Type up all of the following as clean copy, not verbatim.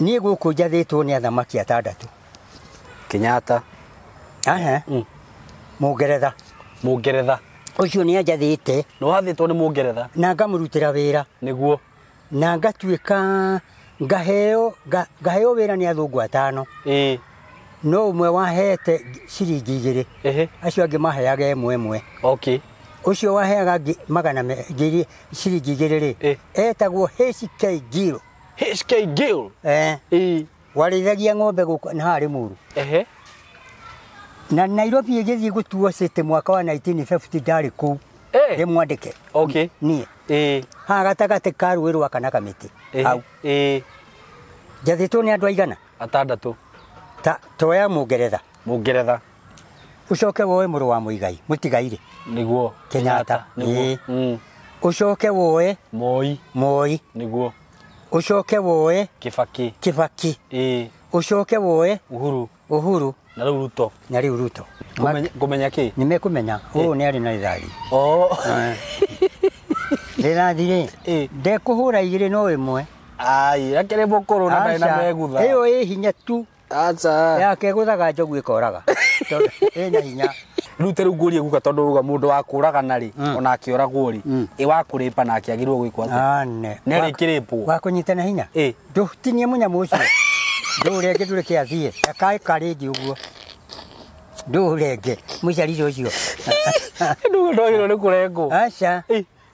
Niĩ gũkũ njathĩtwo nĩ athamaki atandatũ. Kenyatta. Aha. Mũngeretha. Mũngeretha. Ũcio nĩ anjathĩte. Nĩ wathĩtwo nĩ Mũngeretha. Na ngamũrutĩra wĩra. Nĩguo. Na ngatuĩka ngaheo ngaheo wĩra nĩ athũngũ atano. Ĩĩ. No ũmwe wahete ciringi 2. Ehe. Acio angĩ maheaga ĩmwe ĩmwe. Okay. Ũcio waheaga magana ngiri ciringi 2 rĩ, etagwo HK Gill. HK Gill. Eh. Ĩĩ. Warĩithagia ng'ombe gũkũ na harĩ Muru. Ehe. Na Nairobi ĩgĩthiĩ gũtuo city mwaka wa 1950 ndarĩ kũu. Eh. Ndĩmwandĩke. Okay. Niĩ. Ĩĩ. Haha gatagatĩ ka rũĩ rwa kana kamĩtĩ. Hau. Ĩĩ. Njathĩtwo nĩ andũ aigana? Atandatũ. Ta toya Mũngeretha. Mũngeretha. Ũcoke woe mũrũ wa Mũigai, Mũtigairĩ. Nĩguo. Kenyatta. Nĩguo. Ĩĩ. Ũcoke woe Moi. Moi. Nĩguo. Ũcoke woe Kibaki. Kibaki. Ĩĩ. Ũcoke woe Uhuru. Uhuru. Na rĩu Ruto. Na rĩu Ruto. Ngũmenya kĩ? Nĩ mekũmenya. Ũyũ nĩ arĩ na rithathi. Oh. Rithathi rĩ, ndekũhũra 2 no 1. Ai, akĩrĩ mũkũrũ na ndarĩ na megutha. Ĩyo ĩ hinya tu. Aca. Yake gũthaga njogu ĩkoraga. Tondũ ĩna hinya. Rĩu ta rĩu ngũrie guka tondũ uga mũndũ wa kũragana rĩ, ona akĩũragwo rĩ, ĩ wa kũrĩpa nake agĩrĩirwo gwĩkwo atĩa? Ane. Nĩ arĩkĩrĩpwo. Wa kũnyitana hinya? Ndũtinie mũnyamũ ũcio. Ndũũrenge ndũreke athiĩ. Ndakaĩka rĩngĩ ũguo. Ndũũrenge. Mũcarico ũcio. Ndũguo ndwagĩrĩirwo nĩ kũrengwo. Aca.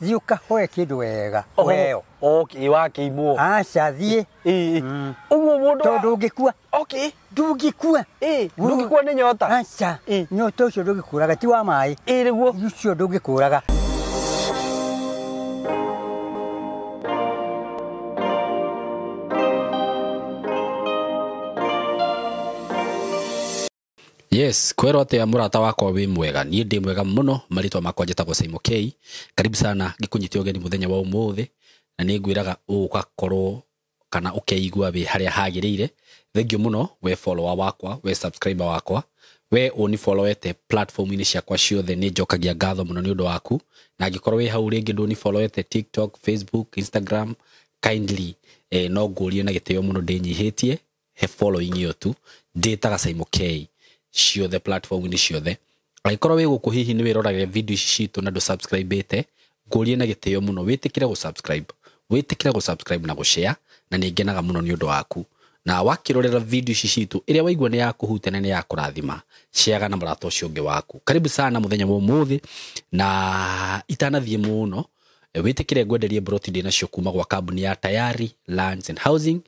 Thiĩ ũkahoe kĩndũ wega. Ũheo. Okay, wakĩimwo. Aca, thiĩ. Ũguo mũndũ Tondũ ũngĩkua. Okay. Ndũngĩkua. Ndũngĩkua nĩ nyota. Aca. Nyota ũcio ndũngĩkũraga, ti wa maĩ. Ĩĩ nĩguo. Ũcio ndũngĩkũraga. Yes, kwero atia murata wakwa wi mwega. Niĩ ndĩ mwega mũno, marĩtwa makwa njĩtagwo Simon K. Karibu sana ngĩkũnyite ũgeni mũthenya wa ũmũthĩ, na nĩ ngwĩraga ũgakorwo kana ũkeigua wĩ harĩa hagĩrĩire. Thank you mũno we follower wakwa, we subscriber wakwa, we ũni followete platform-inĩ ciakwa ciothe, nĩ njokagia ngatho mũno nĩ ũndũ waku. Na angĩkorwo wĩ hau rĩngĩ ndũni followete TikTok, Facebook, Instagram, kindly, no ngũrie na gĩtĩo mũno ndĩnyihĩtie he following ĩyo tu. Ndĩtaga Simon K ciothe platform-inĩ ciothe. Angĩkorwo wĩ gũkũ hihi nĩ wĩroragĩra video ici citũ na ndũ-subscribe-ĩte, ngũrie na gĩtĩo mũno wĩtĩkĩre gũ-subscribe, wĩtĩkĩre gũ-subscribe na gũ-share, na nĩ ngenaga mũno nĩ ũndũ waku. Na wakĩrorera video ici citũ ĩrĩa waigua nĩ ya kũhutia na nĩ ya kũrathima, share na mũrata ũcio ũngĩ waku. Karibu sana mũthenya wa ũmũthĩ, na itanathiĩ mũno wĩtĩkĩre ngwenderie broti ndĩ nacio kuma gwa kambuni ya Tayari Lands and Housing,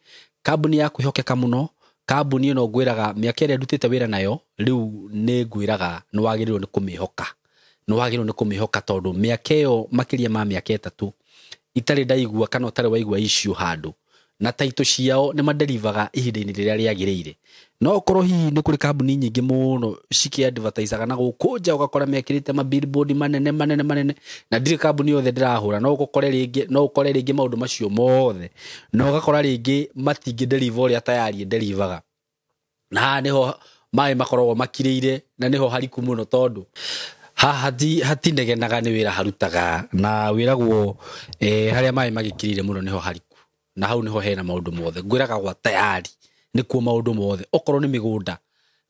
kambuni ya kwĩhokeka mũno. Kambuni ĩno ngwĩraga mĩaka ĩrĩa ndutĩte wĩra nayo rĩu nĩ ngwĩraga nĩ wagĩrĩirwo nĩ kũmĩhoka. Nĩ wagĩrĩirwo nĩ kũmĩhoka tondũ mĩaka ĩyo makĩria ma mĩaka 3 itarĩ ndaigua kana ũtarĩ waigua issue handũ, na taitũ ciao nĩ maderivaga ihinda-inĩ rĩrĩa rĩagĩrĩire. No ũkorwo hihi nĩ kũrĩ kambuni nyingĩ mũno cikĩ-advertisaga na gũkũ nja, ũgakora mekĩrĩte ma billboard manene manene manene, na ndirĩ kambuni yothe ndĩrahũra. No ũkore rĩngĩ, no ũkore rĩngĩ maũndũ macio mothe, na ũgakora rĩngĩ matingĩ deliver ũrĩa Tayari ĩnderivaga. Na haha nĩho maĩ makoragwo makirĩire, na nĩho hariku mũno tondũ haha hatinegenaga nĩ wĩra harutaga, na wĩragwo, harĩa maĩ magĩkirĩire mũno nĩho hariku, na hau nĩho hena maũndũ mothe. Ngwĩraga gwa Tayari nĩkuo maũndũ mothe. Okorwo nĩ mĩgũnda,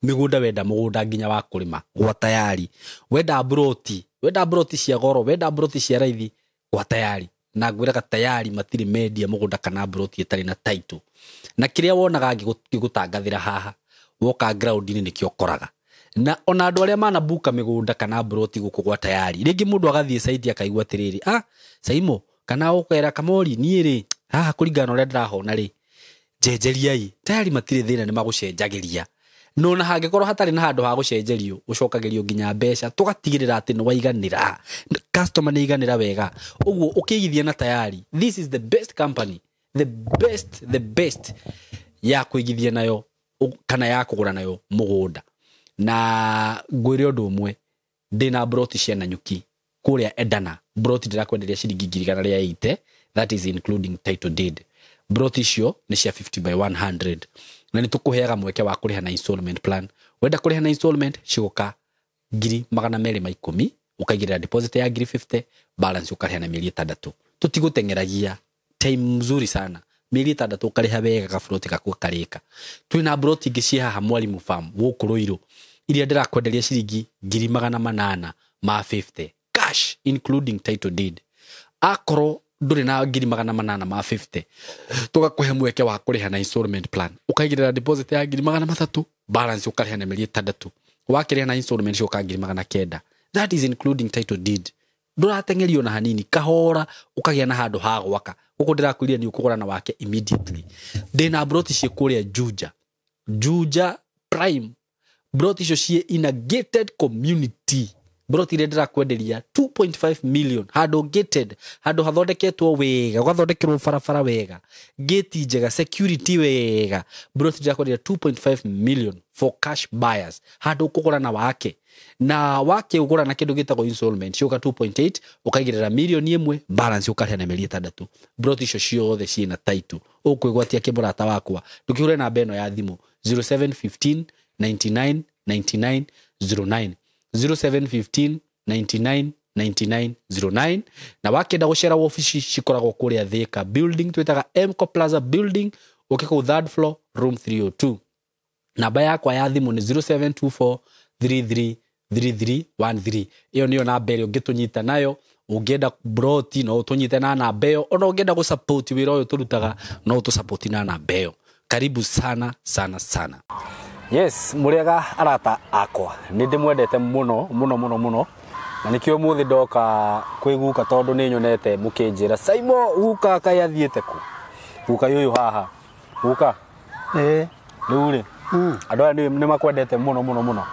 mĩgũnda wenda mũgũnda nginya wa kũrĩma, gwa Tayari. Wenda broti, wenda broti cia goro, wenda broti cia raithi, gwa Tayari. Na ngwĩraga Tayari matirĩ mendia mũgũnda kana broti ĩtarĩ na title. Na kĩrĩa wonaga ngĩgũtangathĩra haha, woka ground-inĩ nĩkĩo ũkoraga. Na ona andũ arĩa manabuka mĩgũnda kana broti gũkũ gwa Tayari, rĩngĩ mũndũ agathiĩ site akaigua atĩrĩrĩ, Saimo, kana ũkera Kamori, niĩ rĩ, haha kũringana na ũrĩa ndĩrahona rĩ, njenjeriai. Tayari matirĩ thĩna, nĩ magũcenjagĩria. No na hangĩkorwo hatarĩ na handũ ha gũcenjerio, ũcokagĩrio nginya mbeca, tũgatigĩrĩra atĩ nĩ waiganĩra, customer nĩ aiganĩra wega. Ũguo ũkĩigithia na Tayari, this is the best company, the best, the best ya kũigithia nayo kana ya kũgũra nayo mũgũnda. Na ngwĩre ũndũ ũmwe, ndĩna broti cia Nanyuki kũrĩa Edana, broti ndĩrakwenderia ciringi ngiri igana rĩa 80, that is including title deed. Broti icio nĩ cia 50 by 100, na nĩ tũkũheaga mweke wa kũrĩha na installment plan. Wenda kũrĩha na installment cigoka ngiri magana merĩ ma ikũmi, ũkaigĩrĩra deposit ya ngiri 50, balance ũkarĩha na mĩeri 6. Tũtigũteng'eragia, time mzuri sana. Mĩeri 6 ũkarĩha wega gaburoti gaku gakarĩka. Twĩna buroti ingĩ ciĩ haha Mwalimu Farm gũkũ Ruiru iria ndĩrakwenderia ciringi 850,000 cash including title deed. Akorwo ndũrĩ na 850,000 tũgakũhe mweke wa kũrĩha na installment plan, ũkaigĩrĩra deposit ya 300,000, balance ũkarĩha na mĩeri 6, wakĩrĩha na installment cioka 900,000. That is including title deed. Ndũrateng'erio na hanini, kahora ũkagĩa na handũ ha gwaka. Gũkũ ndĩrakwĩrire nĩ ũkũgũra na wake immediately. Ndĩna broti ciĩ kũrĩa Juja, Juja Prime. Broti icio ciĩ in a gated community. Broti iria ndĩrakwenderia 2.5 million, handũ gated, handũ hathondeketwo wega, ũgathondekerwo barabara wega, gate njega, security wega. Broti ndĩrakwenderia 2.5 million for cash buyers, handũ ũkũgũra na wake, na wake ũgũra na kĩndũ gĩtagwo installment cioka 2.8, ũkaigĩrĩra 1 million, balance ũkarĩha na mĩeri 6. Broti icio ciothe ciĩna title. Ũkwĩgwatia kĩmũrata wakwa, ndũkĩhũre namba ĩno ya thimũ 0715 99 99 09, 0715 99 99 09. Na wakenda gũcera wobici cikoragwo kũrĩa Thika building twĩtaga Mco Plaza building, ũke kũu third floor room 302. Namba yakwa ya thimũ nĩ 0724 33 3313. Ĩyo nĩyo namba ĩrĩa ũngĩtũnyita nayo. Ũngĩenda broti no ũtũnyite na namba ĩyo, ona ũngĩenda gũsupport wĩra ũyũ tũrutaga no ũtũsupport na namba ĩyo. Karibu sana sana sana. Yes, mũrĩega arata akwa, nĩ ndĩmwendete mũno mũno mũno mũno, na nĩkĩo ũmũthĩ ndoka kwĩ guka, tondũ nĩ nyonete mũkĩnjĩra Saimo guka kaĩ athiĩte kũ. Guka ũyũ haha, guka. Ĩĩ. Rĩu rĩ, andũ aya nĩ makwendete mũno mũno mũno.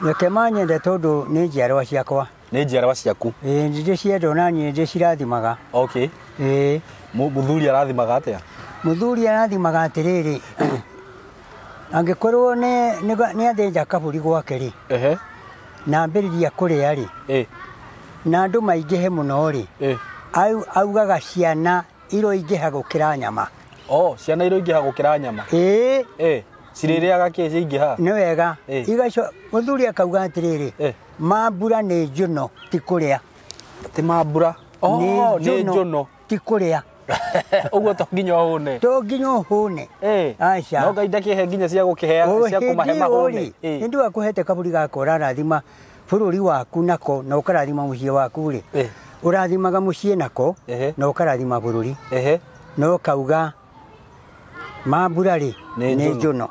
Reke manyende tondũ nĩ njiarwa ciakwa. Nĩ njiarwa ciaku. Ĩĩ, ndĩcienda na niĩ ndĩcirathimaga. Okay. Ĩĩ. Mũthuri arathimaga atĩa? Mũthuri arathimaga atĩrĩrĩ, angĩkorwo nĩ athĩnja kabũri gwake rĩ, na ambĩrĩria kũrĩa rĩ, na andũ maingĩhe mũno rĩ, augaga ciana iroingĩha gũkĩra nyama. Oh, ciana iroingĩha gũkĩra nyama. Ĩĩ. Cirĩrĩaga kĩ ciaingĩha? Nĩ wega. Igaco mũthuri akauga atĩrĩrĩ, mambura nĩ njuno ti kũrĩa. Ti mambura. Oh, nĩ njuno. Ti kũrĩa. Ũguo to nginya ũhũne. To nginya ũhũne. Aca. No Ngai ndakĩhe nginya cia gũkĩhea, cia kũmahe mahũne. Hĩndĩ ĩyo akũhete kaburi gaka ũrarathima bũrũri waku nako na ũkarathima mũciĩ waku rĩ. Ũrathimaga mũciĩ nako na ũkarathima bũrũri. Na ũkauga mambura rĩ nĩ njuno.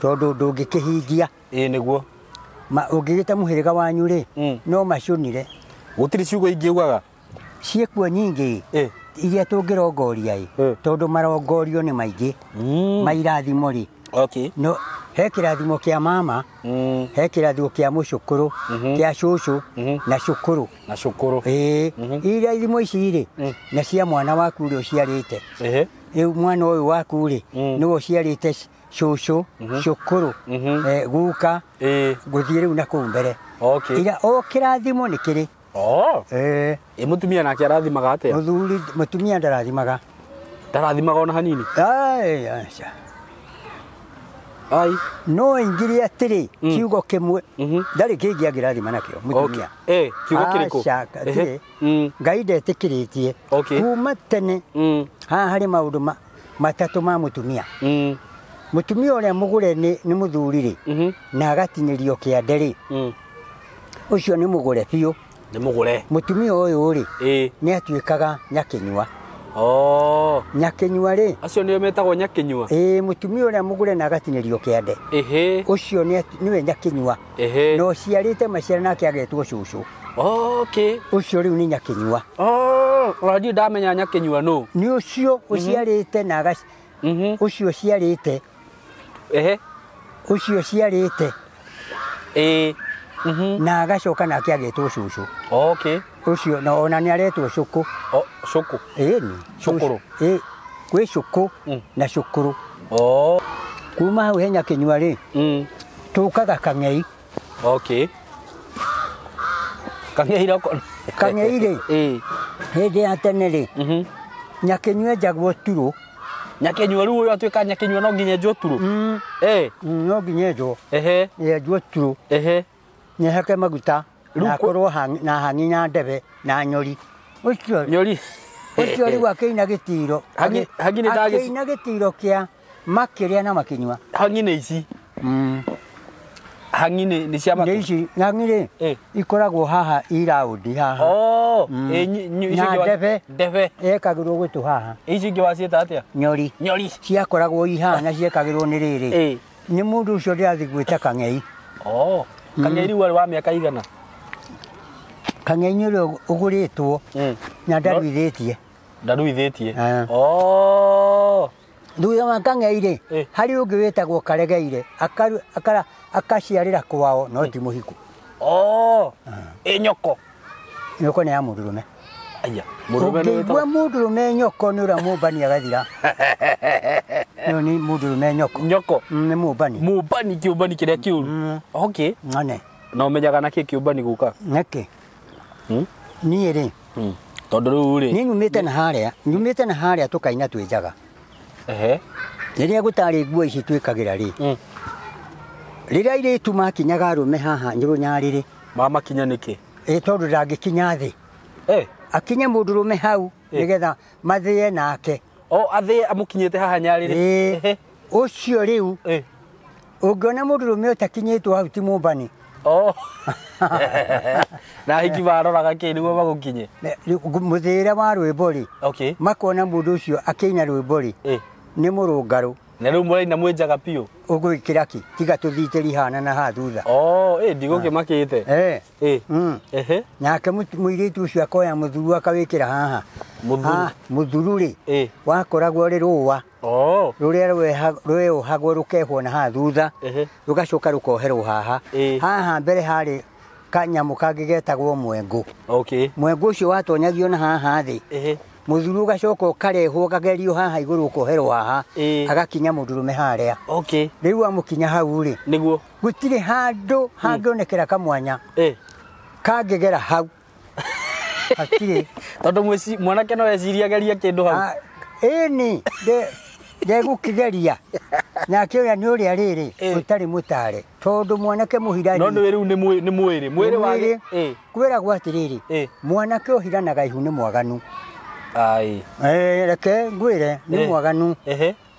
Tondũ ndũngĩkĩhingia. Nĩguo. Ũngĩgĩta mũhĩrĩga wanyu rĩ, no macũnire. Gũtirĩ ciugo ingĩ ugaga? Ciĩkuo nyingĩ. Iria tũngĩrongoria ĩ, tondũ marongorio nĩ maingĩ. Mairathimo rĩ. Okay. No he kĩrathimo kĩa mama, he kĩrathimo kĩa mũcũkũrũ, kĩa cũcũ na cũkũrũ. Na cũkũrũ. Iria ithimo ici rĩ, na cia mwana waku ũrĩa ũciarĩte. Rĩu mwana ũyũ waku rĩ, nĩwe ũciarĩte cũcũ, cũkũrũ, guka, gũthiĩ rĩu na kũu mbere. Okay. Ira o kĩrathimo nĩ kĩrĩ. Oh. Mũtumia nake arathimaga atĩa? Mũthuri, mũtumia ndarathimaga. Ndarathimaga ona hanini? Ai, aca. Ai. No ingiri atĩrĩ, kiugo kĩmwe, ndarĩ kĩngĩ angĩrathima nakĩo mũtumia. Kiugo kĩrĩkũ? Aca, atĩrĩ, Ngai ndetĩkĩrĩtie. Kuma tene, haha harĩ maũndũ matatũ ma mũtumia. Mũtumia ũrĩa mũgũre nĩ mũthuri rĩ, na agatinĩrio kĩande rĩ, ũcio nĩ mũgũre biũ. Nĩ mũgũre. Mũtumia ũyũ rĩ, nĩ atuĩkaga nyakĩnyua. Oh. Nyakĩnyua rĩ. Acio nĩo metagwo nyakĩnyua. Mũtumia ũrĩa mũgũre na agatinĩrio kĩande. Ũcio nĩwe nyakĩnyua. Na ũciarĩte maciara nake agetwo cũcũ. Okay. Ũcio rĩu nĩ nyakĩnyua. Oh, ona ndirĩ ndamenya nyakĩnyua nũ. Nĩ ũcio ũciarĩte na ũcio ũciarĩte. Ũcio ũciarĩte. Na agacoka nake agetwo cũcũ. Okay. Ũcio na ona nĩ aretwo cũkũ. Oh, cũkũ. Nĩ. Cũkũrũ. Kwĩ cũkũ na cũkũrũ. Oh. Kuma hau he nyakĩnyua rĩ, tũkaga kang'ei. Okay. Kang'ei rako. Kang'ei rĩ. Hĩndĩ ya tene rĩ, nyakĩnyua enjagwo turũ. Nyakĩnyua rĩu ũyũ atuĩka nyakĩnyua no nginya enjwo turũ? No nginya enjwo. Enjwo turũ. Nĩhake maguta, na akorwo na hang'i na ndebe na nyori. Ũcio nyori. Ũcio rĩu akĩina gĩtiro. Hangi nĩ akĩina gĩtiro kĩa makĩrĩa na makĩnyua. Hangi nĩ ici. Hangi nĩ cia matũ. Nĩ ici hangi rĩ ikoragwo haha iraũndi haha. Oh, na ndebe. Ndebe. Yekagĩrwo gũtũ haha. Ici ingĩ waciĩta atĩa? Nyori. Nyori. Ciakoragwo i haha na ciekagĩrwo nĩ rĩrĩ. Nĩ mũndũ ũcio ndĩrathiĩ gwĩta kang'ei. Oh, kang'ei rĩu arĩ wa mĩaka igana? Kang'ei nĩ ũrĩa ũgũrĩtwo na ndaruithĩtie. Ndaruithĩtie. Oh. Thutha wa kang'ei rĩ, harĩ ũngĩ wĩtagwo karegeire, akaciarĩra kwao no ti mũhiku. Oh. Ĩ nyoko. Nyoko nĩ ya mũndũrũme. Aya, mũndũrũme nĩ wĩtagwo. Ũngĩigua mũndũrũme nyoko nĩ ũrĩa mũmbani agathira. No nĩ mũndũrũme nyoko. Nyoko. Nĩ mũmbani. Mũmbani kĩũmbani kĩrĩa kĩũru. Okay. Ng'ane. Na ũmenyaga nakĩ kĩũmbani gũka? Nĩkĩ? Niĩ rĩ. Tondũ rĩu rĩ. Niĩ nyumĩte na harĩa, nyumĩte na harĩa tũkaina twĩ njaga. Ehe. Rĩrĩa gũtarĩ nguo ici twĩkagĩra rĩ. Rĩrĩa airĩtu makinyaga arũme haha rũnyarĩrĩ. Mamakinya nĩkĩ? Ĩ tondũ ndangĩkinya thĩ. Akinye mũndũrũme hau nĩgetha mathĩe nake. O athĩe amũkinyĩte haha nyarĩrĩ. Ũcio rĩu ũngĩona mũndũrũme ũtakinyĩtwo hau ti mũmbani. Oh. Na hiki maroraga kĩ nĩguo magũkinye? Mũthĩĩre wa rwĩmbo rĩ. Okay. Makona mũndũ ũcio akĩina rwĩmbo rĩ. Nĩ mũrũngarũ. Na rĩu mũraina mwĩ njaga biũ. Ũgwĩkĩra kĩ? Tiga tũthitĩri hana na haha thutha. Oh, ndigũkĩmakĩte. Ehe. Nake mũirĩtu ũcio akoya mũthuru akawĩkĩra haha. Mũthuru. Mũthuru rĩ wakoragwo rĩ rũa. Oh. Rũrĩa rweohagwo rũkehwo na haha thutha. Rũgacoka rũkoherwo haha. Haha mbere harĩ kanyamũ kangĩ getagwo mwengũ. Okay. Mwengũ ũcio watonyagio na haha thĩ. Mũthuru ũgacoka ũkarehwo ũkagerio haha igũrũ ũkoherwo haha agakinya mũndũrũme harĩa. Okay. Rĩu amũkinya hau rĩ nĩguo gũtirĩ handũ hangĩonekera kamwanya kangĩgera hau. Hatirĩ. Tondũ mwanake no ecirie agerie kĩndũ hau. Ĩni ndegũkĩgeria. Nake ũrĩa nĩ ũrĩa rĩrĩ ũtarĩ mũtare tondũ mwanake mũhirani. No nĩ rĩu nĩ mwĩrĩ. Mwĩrĩ wa kwĩragwo atĩrĩrĩ mwanake ũhiranaga ihu nĩ mwaganu. Ai. Reke ngwĩre nĩ mwaganu.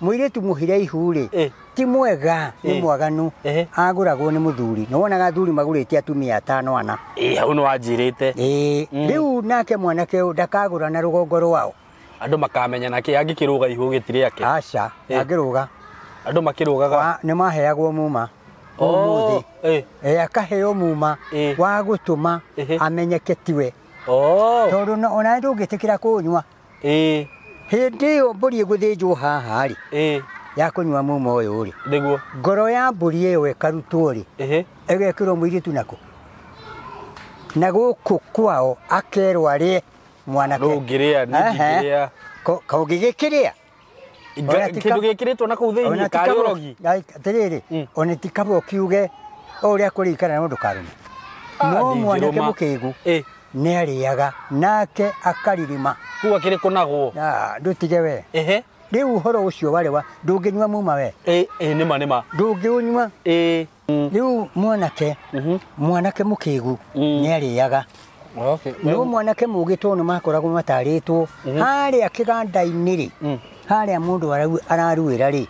Mũirĩtu mũhire ihu rĩ ti mwega nĩ mwaganu agũragwo nĩ mũthuri. Nĩ wonaga athuri magũrĩte atumia atano ana. Hau nĩ wanjĩrĩte. Rĩu nake mwanake ũyũ ndakagũra na rũgongo rwao. Andũ makamenya nake angĩkĩrũga ihu gĩtirĩ ake. Aca, angĩrũga. Andũ makĩrũgaga nĩ maheagwo muma. Ũmũthĩ. Akaheo muma wa gũtũma amenyeke tiwe. Tondũ ona ndũngĩtĩkĩra kũnyua. Hĩndĩ ĩyo mbũri ĩgũthĩnjwo haha rĩ ya kũnyua muma ũyũ rĩ nĩguo ngoro ya mbũri ĩyo ĩkarutwo rĩ ĩgekĩrwo mũirĩtu nako na gũkũ kwao akerwo arĩe mwanake. Ndũngĩrĩa, ndingĩrĩa. Kaũngĩgĩkĩrĩa kĩndũ gĩkĩrĩtwo na kũu thĩinĩ karĩ ũrogi. Atĩrĩrĩ ona ti kaba ũkiuge o ũrĩa kũrĩikara no ndũkarũme. No mwanake mũkĩgu nĩ arĩaga nake akaririma. Kũu akĩrĩ kũnagwo. Ndũtige we. Rĩu ũhoro ũcio warĩ wa ndũngĩnyua muma we. Nĩma nĩma. Ndũngĩũnyua. Rĩu mwanake mwanake mũkĩgu nĩ arĩaga. No mwanake mũgĩ tondũ nĩ makoragwo matarĩtwo harĩa kĩganda-inĩ rĩ harĩa mũndũ araruĩra rĩ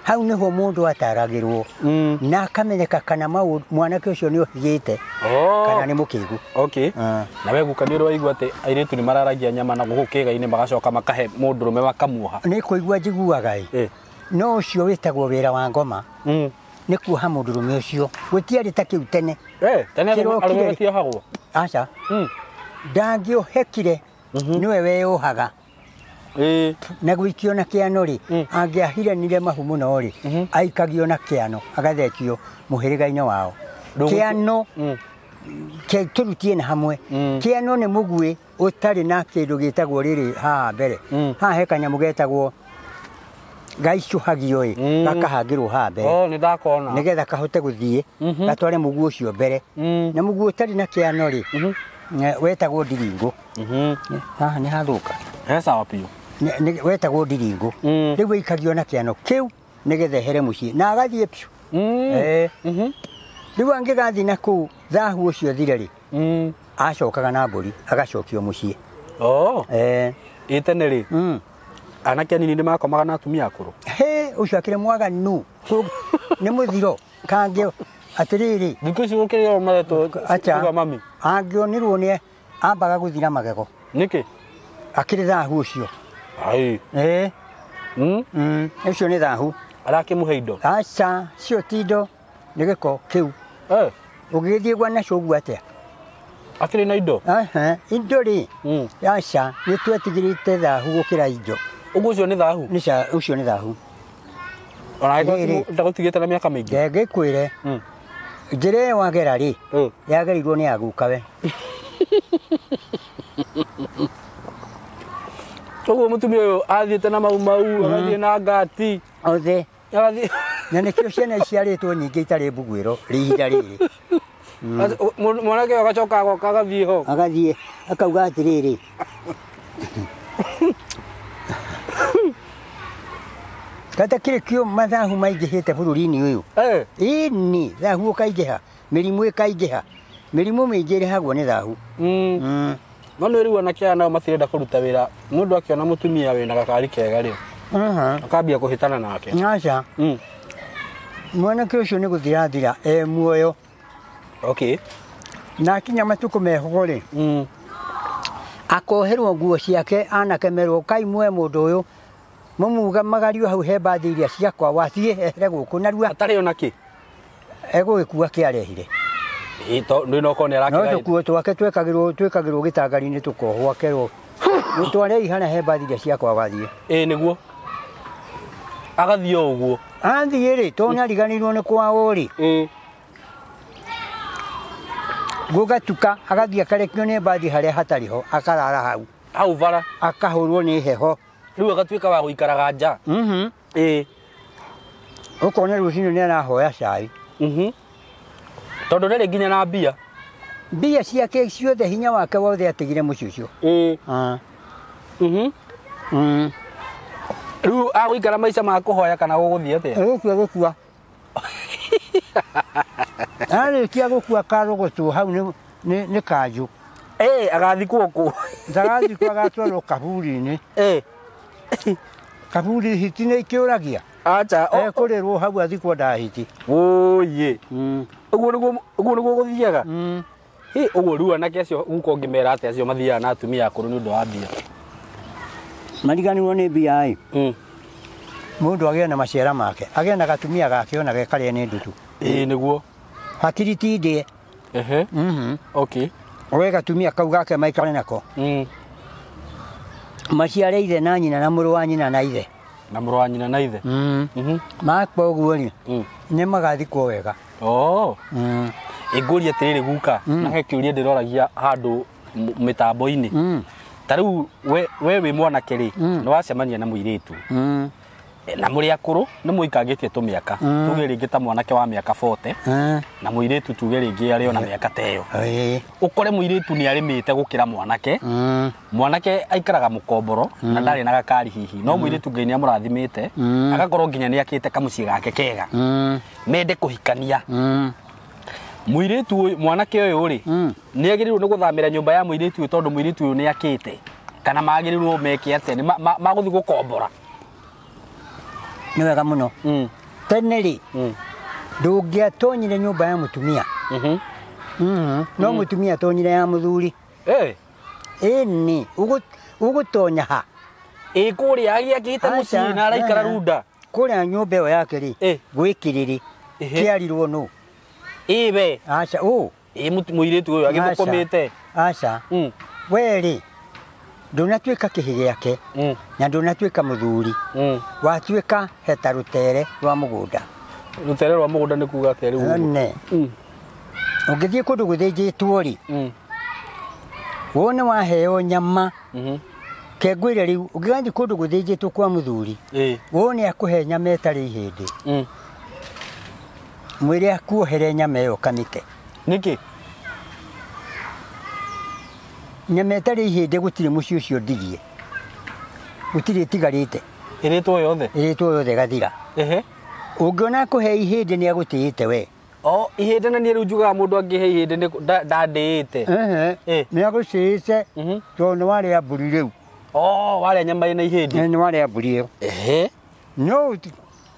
hau nĩho mũndũ ataragĩrwo na akamenyeka kana mwanake ũcio nĩ ohigĩte kana nĩ mũkĩgu. Okay. Na we guka nĩ ũrĩ waigua atĩ airĩtu nĩ mararagia nyama na gũkũ kĩĩga-inĩ magacoka makahe mũndũrũme makamuoha? Nĩ kũigua njiguaga ĩ. No ũcio wĩtagwo wĩra wa ngoma. Nĩ kuoha mũndũrũme ũcio. Gũtiarĩ ta kĩu tene. Tene arũme matiohagwo? Aca. Ndangĩohekire nĩwe weyohaga. Na gũikio na kĩano rĩ angĩahiranire mahu mũno rĩ aikagio na kĩano agathekio mũhĩrĩga-inĩ wao. Kĩano tũrutie na hamwe. Kĩano nĩ mũguĩ ũtarĩ na kĩndũ gĩtagwo rĩrĩ haha mbere. Haha he kanyamũ getagwo gaicũhagio ĩ gakahangĩrwo haha mbere. Nĩ ndakona. Nĩgetha kahote gũthiĩ gatware mũguĩ ũcio mbere. Na mũguĩ ũtarĩ na kĩano rĩ wetagwo ndiringũ. Haha nĩ hathũka. He sawa biũ. Wetagwo ndiringũ. Rĩu wĩikagio na kĩano kĩu nĩgetha ehere mũciĩ na agathiĩ biũ. Rĩu angĩgathiĩ na kũu thahu ũcio thire rĩ acokaga na mbũri agacokio mũciĩ. Ĩ tene rĩ anake anini nĩ makomaga na atumia akũrũ. He ũcio akĩrĩ mwaganu nĩ mũthiro kangĩ atĩrĩrĩ thikũ ici gũkĩrĩ o maretwo acha mami angĩonirwo nĩ ambaga gũthira magego. Nĩkĩ? Akĩrĩ thahu ũcio. Ai. Ũcio nĩ thahu. Arakĩmũhe indo? Aca, cio ti indo, nĩ gĩko kĩu. Ũgĩgĩthiĩ gwa nacio ũguo atĩa? Akĩrĩ na indo? Indo rĩ, aca, nĩ twetigĩrĩte thahu gũkĩra indo. Ũguo ũcio nĩ thahu? Ũcio nĩ thahu. Ona ndagũtigĩte na mĩaka mĩingĩ? Ngĩkwĩre, njĩra ĩyo wagera rĩ, yagerirwo nĩ agukawe. Ũguo mũtumia ũyũ athiĩte na mau mau, agathiĩ na ngati. Othe. Agathiĩ. Na nĩkĩo ciana iciarĩtwo nyingĩ itarĩ mbuguĩro ihinda rĩrĩ. Mwanake ũyũ agacoka agoka agathiĩ ho. Agathiĩ akauga atĩrĩrĩ. Kata kĩrĩ kĩo mathahu maingĩhĩte bũrũri-inĩ ũyũ. Ĩni, thahu ũkaingĩha, mĩrimũ ĩkaingĩha. Mĩrimũ mĩingĩ ĩrehagwo nĩ thahu. No nĩ rĩu anake aya nao matirenda kũruta wĩra. Mũndũ akĩona mũtumia wĩna gakari kega rĩ, akambia kũhĩtana nake. Aca. Mwanake ũcio nĩ gũthirathira e muoyo. Okay. Na akinya matukũ meho rĩ, akoherwo nguo ciake anake merwo kai muoe mũndũ ũyũ mũmugamagario hau he mbathi iria ciakwa wathiĩ ehere gũkũ narua. Atarĩ ona kĩ? Egũgĩkua kĩarehire. No tũkuo twake twĩkagĩrwo gĩtangari-inĩ tũkohwo akerwo mũtwarei harĩa he mbathi iria ciakwa wathiĩ. Ĩĩ nĩguo. Agathiĩ o ũguo. Athiĩ rĩ, tondũ nĩariganĩirwo nĩ kwao rĩ. Gũgatuka agathiĩ akarekio nĩ mbathi harĩa hatarĩ ho akarara hau. Hau bara. Akahũrwo nĩ heho. Rĩu agatuĩka wa gũikaraga nja. Ĩĩ. Ũkona rũcinĩ nĩ arahoya cai. Tondũ ndarĩ nginya na mbia. Mbia ciake ciothe hinya wake wothe atigire mũciĩ ũcio. Rĩu agũikara maica ma kũhoya kana gũgũthiĩ atĩa? Gũkua gũkua. Arĩkia gũkua karũgũtwo hau nĩ kanjũ. Agathikwo kũ? Ndagathikwo agatwarwo kaburi-inĩ. Kaburi hiti nĩ ikĩũragia. Acha. Ekũrĩrwo hau athikwo nda hiti. Wũiĩ. Ũguo nĩguo gũthiaga? Hĩ, ũguo rĩu anake acio guka ũngĩmera atĩa acio mathiaga na atumia akũrũ nĩ ũndũ wa mbia? Mariganĩrwo nĩ mbia ĩ. Mũndũ agĩe na maciara make, agĩe na gatumia gake ona gekarĩe nĩ ndutu. Ĩĩ nĩguo. Hakiri ti ndĩe. Okay. Oe gatumia kau gake maikare nako. Maciare ithe na nyina na mũrũ wa nyina na ithe. Na mũrũ wa nyina na ithe. Makwa ũguo rĩ, nĩ magathikwo wega. Ĩngũria atĩrĩrĩ guka, na he kĩũria ndĩroragia handũ mĩtambo-inĩ. Ta rĩu we wĩ mwanake rĩ, nĩ wacemania na mũirĩtu. Na mũrĩ akũrũ nĩ mũikangĩtie tũmĩaka. Tuge rĩngĩ ta mwanake wa mĩaka 40 na mũirĩtu tuge rĩngĩ arĩ ona mĩaka ta ĩyo. Ũkore mũirĩtu nĩ arĩmĩte gũkĩra mwanake. Mwanake aikaraga mũkomboro na ndarĩ na gakari hihi. No mũirĩtu Ngai nĩ amũrathimĩte, agakorwo nginya nĩ akĩte kamũciĩ gake kega. Mende kũhikania. Mũirĩtu ũyũ, mwanake ũyũ rĩ, nĩ agĩrĩirwo nĩ gũthamĩra nyũmba ya mũirĩtu ũyũ tondũ mũirĩtu ũyũ nĩ akĩte. Kana magĩrĩirwo meke atĩa? Nĩ magũthiĩ gũkombora. Nĩ wega mũno. Tene rĩ, ndũngĩatonyire nyũmba ya mũtumia. No mũtumia atonyire ya mũthuri. Ĩni, ũgũtonya ha? Ĩ kũrĩa agĩakĩte mũciĩ na araikara runda. Kũrĩa nyũmba ĩyo yake rĩ, gwĩ kĩrĩrĩ, kĩarirwo nũ? Ĩ we. Aca, ũ. Ĩ mũirĩtu ũyũ agĩthũkũmĩte. Aca. We rĩ, ndũnatuĩka kĩhĩ gĩake, na ndũnatuĩka mũthuri. Watuĩka heta rũtere rwa mũgũnda. Rũtere rwa mũgũnda nĩ kuga atĩa rĩu? Nĩ. Ũngĩthiĩ kũndũ gũthĩnjĩtwo rĩ, wone waheo nyama. Kengwĩre rĩu, ũngĩgathiĩ kũndũ gũthĩnjĩtwo kwa mũthuri, wone akũhe nyama ĩtarĩ ihĩndĩ. Mwĩre akuohere nyama ĩyo kamĩte. Nĩkĩ? Nyama ĩtarĩ ihĩndĩ gũtirĩ mũciĩ ũcio ndigie. Gũtirĩ ĩtigarĩte. Ĩrĩtwo yothe? Ĩrĩtwo yothe ĩgathira. Ũngĩona akũhe ihĩndĩ nĩ agũtĩĩte we. O ihĩndĩ na niĩ rĩu njugaga mũndũ angĩhe ihĩndĩ nĩ ndandĩĩte. Nĩ agũcĩĩte tondũ nĩ warĩa mbũri rĩu. Oh, warĩa nyama ĩna ihĩndĩ. Nĩ warĩa mbũri ĩyo. Ehe. No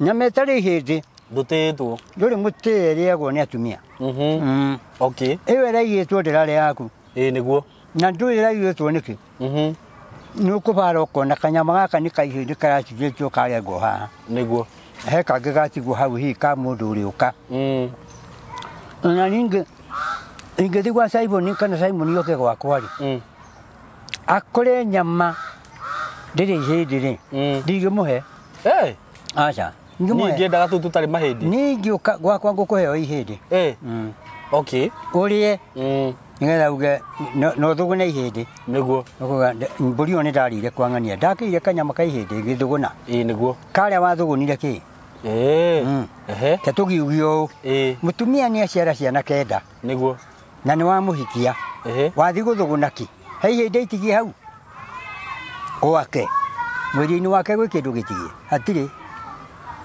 nyama ĩtarĩ ihĩndĩ Ndũtĩĩtwo. Ndũrĩ mũtĩe ĩrĩagwo nĩ atumia. Mhm. Okay. Ĩyo ĩraigĩtwo ndĩrarĩa yaku. Ĩĩ nĩguo. Na ndũĩ ĩraigĩtwo nĩkĩ? Mhm. Nĩ ũkũbara ũkona kanyama gaka nĩ kaihĩndĩ karacigĩtio karengwo haha. Nĩguo. He kangĩ gatigwo hau hihi ka mũndũ ũrĩũka. Na ningĩ ingĩthiĩ gwa Simon kana Simon oke gwakwa rĩ. Akore nyama ndĩrĩ ihĩndĩ rĩ. Ndingĩmũhe. Eh. Aca. Niĩ ngĩendaga tũu tũtarĩ mahĩndĩ. Niĩ ingĩũka gwakwa ngũkũhe o ihĩndĩ. Eh. Okay. Ũrĩe. Nĩgetha uge no thũgũne ihĩndĩ. Nĩguo. Ũkuga mbũri ĩyo nĩndarĩire kwa ng'ania. Ndakĩire kanyama ka ihĩndĩ ngĩthũgũna. Ĩĩ nĩguo. Karĩa wathũgũnire kĩ? Ĩĩ. Ehe. Te tũgiugie ũũ. Ĩĩ. Mũtumia nĩ aciara ciana 9. Nĩguo. Na nĩ wamũhikia. Ehe. Wathiĩ gũthũgũna kĩ? He ihĩndĩ itigie hau. Gwake. Mwĩrĩ-inĩ wake gwĩ kĩndũ gĩtigie. Hatirĩ.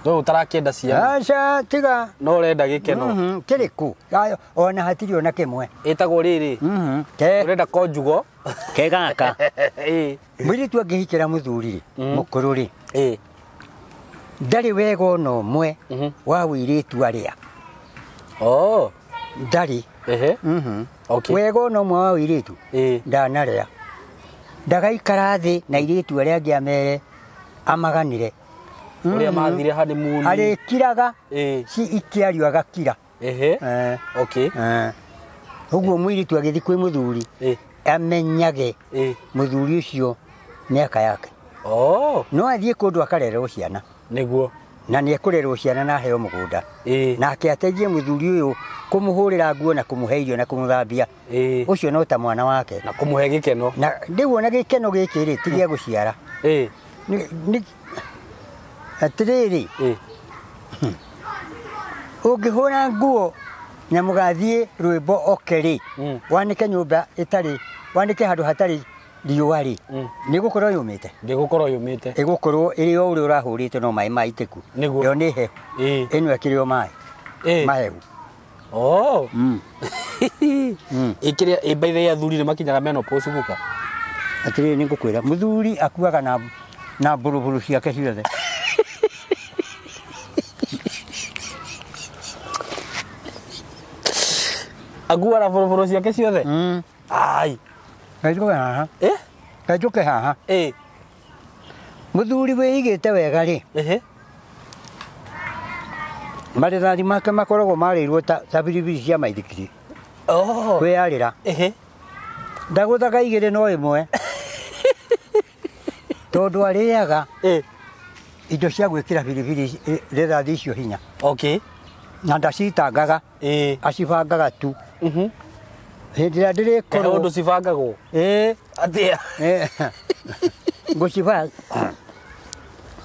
No ũtarakĩenda ciana. Aca tiga. No ũrenda gĩkeno. Kĩrĩkũ? Ona hatirĩ ona kĩmwe. Ĩtagwo rĩrĩ. Ũrenda konjugo. Ke gaka. Ĩĩ. Mũirĩtu angĩhikĩra mũthuri rĩ, mũkũrũ rĩ. Ĩĩ. Ndarĩ wega ona ũmwe wa wĩirĩtu arĩa. Oh. Ndarĩ. Ehe. Okay. Wega ona ũmwe wa wĩirĩtu. Ĩĩ. Ndanarĩa. Ndagaikara thĩ na airĩtu arĩa angĩ amere amaganĩre. Ũrĩa mathire honeymoon. Arĩkiraga. Ĩĩ. Ci ikĩario agakira. Ehe. Okay. Ũguo mũirĩtu agĩthiĩ kwĩ mũthuri. Amenyage. Mũthuri ũcio mĩaka yake. Oh. No athiĩ kũndũ akarererwo ciana. Nĩguo. Na nĩ ekũrerwo ciana na aheo mũgũnda. Ĩĩ. Nake ateithie mũthuri ũyũ kũmũhũrĩra nguo na kũmũhe irio na kũmũthambia. Ĩĩ. Ũcio no ta mwana wake. Na kũmũhe gĩkeno. Na rĩu ona gĩkeno gĩkĩ rĩ ti gĩa gũciara. Ĩĩ. Nĩ atĩrĩrĩ. Ĩĩ. Ũngĩhũra nguo na mũgathiĩ rwĩmbo oke rĩ, wanĩke nyũmba ĩtarĩ, wanĩke handũ hatarĩ riũa rĩ, nĩ ĩgũkorwo yũmĩte. Ndĩgũkorwo yũmĩte. Ĩgũkorwo ĩrĩ o ũrĩa ũrahũrĩte no maĩ maitĩku. Nĩguo. Ĩyo nĩ hehu. Ĩĩ. Ĩno ĩkĩrĩ o maĩ. Ĩĩ. Mahehu. Oh. Ĩkĩrĩa ĩ by the way athuri nĩ makinyaga menopause guka. Atĩrĩrĩ nĩ ngũkwĩra mũthuri akuaga na mbũrũbũrũ ciake ciothe. Akuaga na bũrũbũrũ ciake ciothe? Ai. Kainjũke haha. Eh? Kainjũke haha. Ĩĩ. Mũthuri wĩigĩte wega rĩ. Ehe. Marĩthathi make makoragwo marĩirwo ta biribiri cia maithikiri. Oh. Kwĩyarĩra. Ehe. Ndagũthaga igĩrĩ no ĩmwe. Tondũ arĩaga indo cia gwĩkĩra biribiri rithathi icio hinya. Okay. Na ndacitangaga. Ĩĩ. Acibangaga tu. Mhm. Hĩndĩ ĩrĩa ndĩrĩkorwo. Ũndũ cibangagwo. Ĩĩ. Atĩa? Ngũcibanga.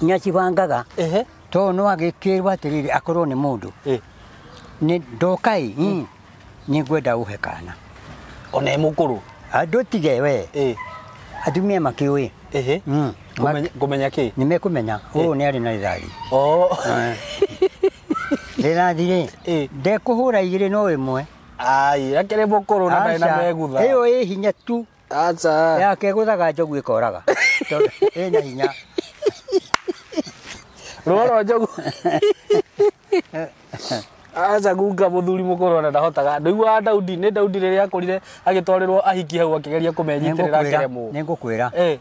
Nĩacibangaga. Ehe. Tondũ no agĩkĩrwo atĩrĩrĩ akorwo nĩ mũndũ. Ĩĩ. Nĩ ndoka ĩ. Nĩ ngwenda ũhe kana. Ona e mũkũrũ. Andũ tige we. Ĩĩ. Atumia makĩũĩ. Ehe. Ngũmenya kĩ? Nĩ mekũmenya ũyũ nĩ arĩ na rithathi. Oh. Rithathi rĩ. Ndekũhũra igĩrĩ no ĩmwe. Ai, akĩrĩ mũkũrũ na ndarĩ na megutha. Ĩyo ĩ hinya tu. Aca. Yake gũthaga njogu ĩkoraga. Tondũ ĩna hinya. Rũa rwa njogu. Aca guka mũthuri mũkũrũ ona ndahotaga. Ndũiguaga Daudi, nĩ Daudi rĩrĩa akũrire agĩtwarĩrwo ahiki hau akĩgeria kũmenyitĩrĩra akĩremwo. Nĩ ngũkwĩra. Ĩĩ.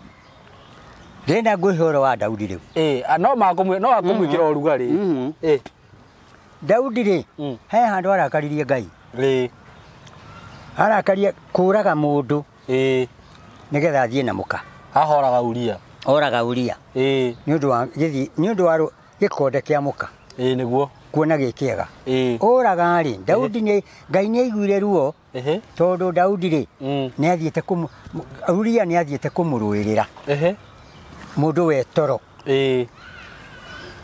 Ndĩrenda ngwĩhe ũhoro wa Daudi rĩu. Ĩĩ, no akũmwĩkĩra ũrugarĩ. Ĩĩ. Daudi rĩ, he handũ arakaririe Ngai. Ĩĩ. Arakaria kũraga mũndũ. Ĩĩ. Nĩgetha athiĩ na mũka. Haha oraga Uria. Oraga Uria. Ĩĩ. Nĩ ũndũ wa gĩthiĩ, nĩ ũndũ wa gĩkonde kĩa mũka. Ĩĩ nĩguo. Kuona gĩ kĩega. Ĩĩ. Oraga rĩ, Daudi nĩ Ngai nĩ aiguire ruo. Ehe. Tondũ Daudi rĩ, nĩ athiĩte Uria nĩ athiĩte kũmũrũĩrĩra. Ehe. Mũndũ we toro. Ĩĩ.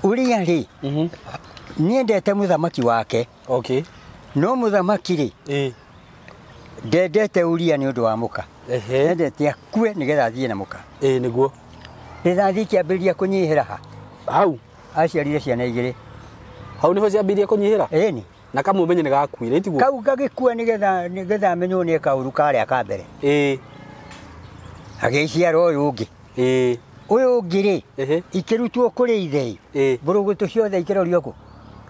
Uria rĩ, nĩendete mũthamaki wake. Okay. No mũthamaki rĩ, Ĩĩ. ndendete Uria nĩ ũndũ wa mũka. Ehe. Endete akue nĩgetha athiĩ na mũka. Ĩĩ nĩguo. Rithathi ikĩambĩrĩria kũnyihĩra ha? Hau. Aciarire ciana igĩrĩ. Hau nĩho ciambĩrĩria kũnyihĩra? Ĩni. Na kamwe menye nĩ gakuire itiguo? Kau gagĩkua nĩgetha amenywo nĩ kaũru karĩa ka mbere. Ĩĩ. Agĩciara ũyũ ũngĩ. Ũyũ ũngĩ rĩ ikĩrutwo kũrĩ ithe mbũrũgũtũ ciothe ikĩrorio kũ?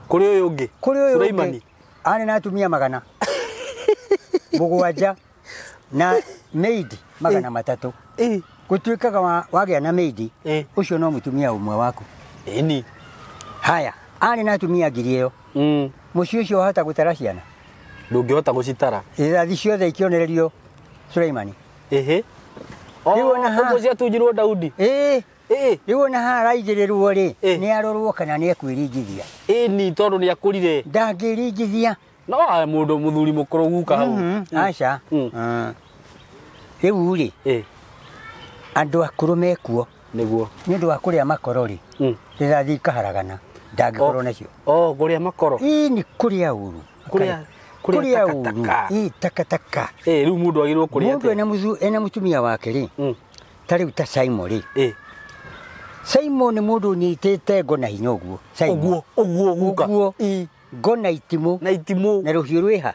Kũrĩ ũyũ ũngĩ. Kũrĩ ũyũ ũngĩ. Suleimani. Arĩ na atumia 700 na maid 300. Gũtuĩkaga wagĩa na maid ũcio no mũtumia ũmwe waku. Ĩni. Haya, arĩ na atumia 1000 ĩyo. Mũciĩ ũcio wahota gũtara ciana? Ndũngĩhota gũcitara. Irathi ciothe ikĩonererio Suleimani. Ũguo ciatunjirwo Daudi. Rĩu ona haha araigĩrĩrwo rĩ, nĩ arorwo kana nĩ ekwĩringithia. Ĩni tondũ nĩ akũrire. Ndangĩringithia. No mũndũ mũthuri mũkũrũ guka hau. Aca. Rĩu rĩ, andũ akũrũ mekuo. Nĩguo. Nĩ ũndũ wa kũrĩa makoro rĩ, rĩrathiĩ ikaharagana, ndangĩkorwo nacio. Kũrĩa makoro. Ĩ nĩ kũrĩa ũru. Kũrĩa takataka. Ĩ takataka. Rĩu mũndũ agĩrĩirwo kũrĩa atĩa? Mũndũ ena mũtumia wake rĩ, ta rĩu ta Simon rĩ. Simon nĩ mũndũ ũnyitĩte ngo na hinya ũguo. Ũguo ũguo guka. Ngo na itimũ. Na itimũ. Na rũhiũ rwĩha.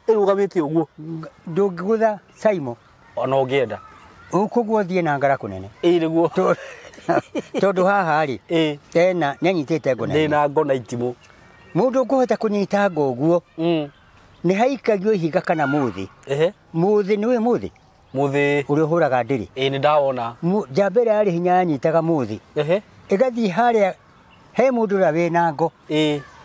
Ĩrũgamĩte ũguo. Ndũngĩgũtha Simon. Ona ũngĩenda. Ũkũgũa ũthiĩ na ngara kũnene. Nĩguo. Tondũ haha rĩ, ena nĩ anyitĩte ngo na hinya. Ndĩ na ngo na itimũ. Mũndũ ũkũhota kũnyita ngo ũguo, nĩ haikagio ihiga kana mũthĩ. Mũthĩ nĩ ũĩ mũthĩ? Mũthĩ. Ũrĩa ũhũraga ndĩrĩ. Nĩ ndawona. Njamba ĩrĩa yarĩ hinya yanyitaga mũthĩ. Ĩgathiĩ harĩa he mũndũ ũrĩa wĩna ngo.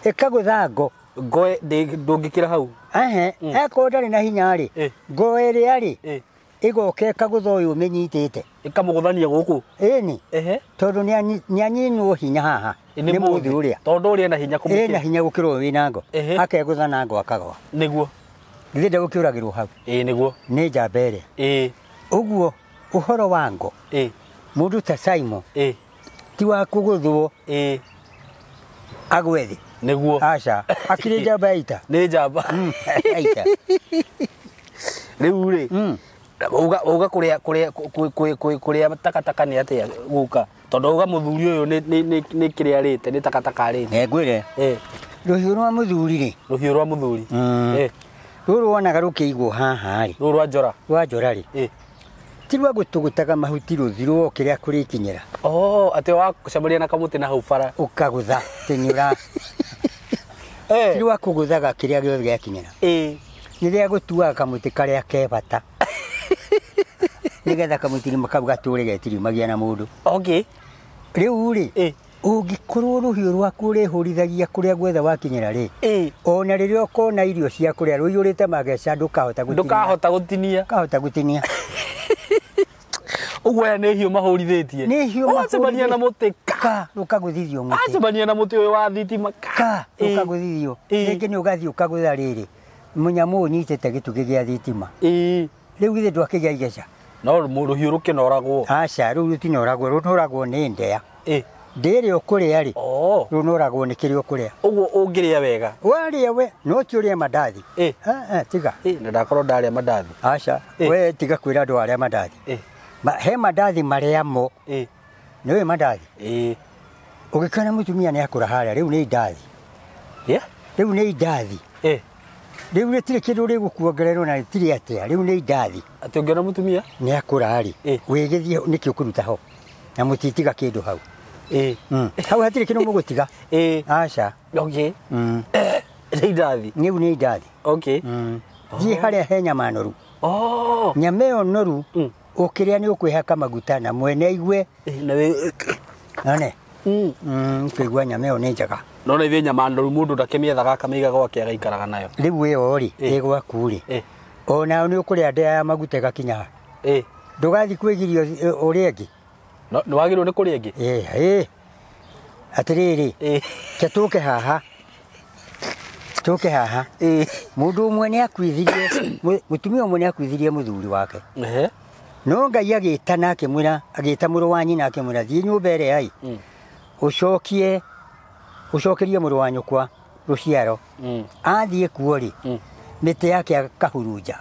Ĩkagũtha ngo. Ngo ndũngĩkĩra hau. Akorwo ndarĩ na hinya rĩ, ngo ĩrĩa rĩ, ĩgoka ĩkagũtha ũyũ ũmĩnyitĩte. Ĩkamũgũthania gũkũ. Ĩni. Tondũ nĩ anyinwo hinya haha. Nĩ mũthĩ ũrĩa. Tondũ ũrĩa ena hinya kũmũkĩra. Ena hinya gũkĩra ũyũ wĩna ngo. Akegũtha na ngo akagwa. Nĩguo. Githĩ ndegũkĩũragĩrwo hau. Nĩguo. Nĩ njamba ĩrĩa. Ũguo ũhoro wa ngo. Mũndũ ta Simon. Ti wa kũgũthwo. Agwe thĩ. Nĩguo. Aca. Akĩrĩ njamba ya ita. Nĩ njamba. Ya ita. Rĩu rĩ, uga kũrĩa kũrĩa kũrĩa takataka nĩ atĩa guka? Tondũ uga mũthuri ũyũ nĩ kĩrĩa arĩte, nĩ takataka arĩte. Ngwĩre. Rũhiũ rwa mũthuri rĩ. Rũhiũ rwa mũthuri. Rũrũ wonaga rũkĩigwo haha rĩ. Rũrũ rwa njora. Rwa njora rĩ. Ti rwa gũtũgũtaga mahuti rũthirwo kĩrĩa kũrĩkinyĩra. Atĩ wacemania na kamũtĩ na hau bara. Ũkagũtha atĩ nĩ ũra. Ti rwa kũgũthaga kĩrĩa gĩothe gĩakinyĩra. Nĩ rĩa gũtuaga kamũtĩ karĩa ke bata. Nĩgetha kamũtĩ kau gatũre getirimagia na mũndũ. Rĩu rĩ, ũngĩkorwo rũhiũ rwaku ũrĩhũrithagia kũrĩa guothe wakinyĩra rĩ, ona rĩrĩa ũkona irio cia kũrĩa rũiyũrĩte mageca ndũkahota gũtinia. Ndũkahota gũtinia. Ndũkahota gũtinia. Ũguo aya nĩ hiũ mahũrithĩtie. Nĩ hiũ mahũrithĩtie. Wacemania na mũtĩ ka rũkagũthithio mũtĩ. Wacemania na mũtĩ ũyũ wa thitima ka rũkagũthithio. Rĩngĩ nĩ ũgathiĩ ũkagũtha rĩrĩ mũnyamũ ũnyitĩte gĩtugĩ gĩa thitima. Rĩu githĩ ndwakĩgĩa igeca. No rũhiũ rũkĩnoragwo. Aca, rũu rũtinoragwo, rũnoragwo nĩ ndea. Ndĩa ĩrĩa ũkũrĩa rĩ, rũnoragwo nĩ kĩrĩa ũkũrĩa. Ũguo ũngĩrĩa wega. Warĩa we, no ti ũrĩe mandathi. Tiga. Na ndakorwo ndarĩa mandathi. Aca, we tiga kwĩra andũ arĩa mandathi. He mandathi marĩa mo. Nĩ ũĩ mandathi? Ũgĩkĩona mũtumia nĩ akũra harĩa, rĩu nĩ indathi. Rĩu nĩ indathi. Rĩu rĩtirĩ kĩndũ rĩgũkuongererwo na rĩtirĩ atĩa, rĩu nĩ indathi. Atĩ ũngĩona mũtumia? Nĩ akũra rĩ, wĩgĩthiĩ nĩkĩ ũkũruta ho? Na mũtitiga kĩndũ hau. Hau hatirĩ kĩndũ mũgũtiga. Aca. Nĩ indathi. Rĩu nĩ indathi. Thiĩ harĩa he nyama noru. Nyama ĩyo noru, ũkĩrĩa nĩ ũkwĩhaka maguta na mwene aigue. None. Ũkĩigua nyama ĩyo nĩ njega. No nĩ ithuĩ nyama noru mũndũ ndakĩmĩethaga akamĩiga gwake agaikaraga nayo. Rĩu ĩyo rĩ, ĩ gwaku rĩ. Ona nĩ ũkũrĩa ndĩa ya maguta ĩgakinya ha. Ndũgathiĩ kwĩgiria ũrĩa ĩngĩ. No nĩ wagĩrĩirwo nĩ kũrĩa ĩngĩ? Atĩrĩrĩ, ke tũke haha. Tũke haha. Mũndũ ũmwe nĩ akuithirie, mũtumia ũmwe nĩ akuithirie mũthuri wake. No Ngai agĩtana akĩmwĩra, agĩta mũrũ wa nyina akĩmwĩra thiĩ nyũmba ĩrĩa ĩ. Ũcokie, ũcokerie mũrũ wa nyũkwa rũciaro. Athiĩ kuo rĩ, mĩtĩ yake akahurunja.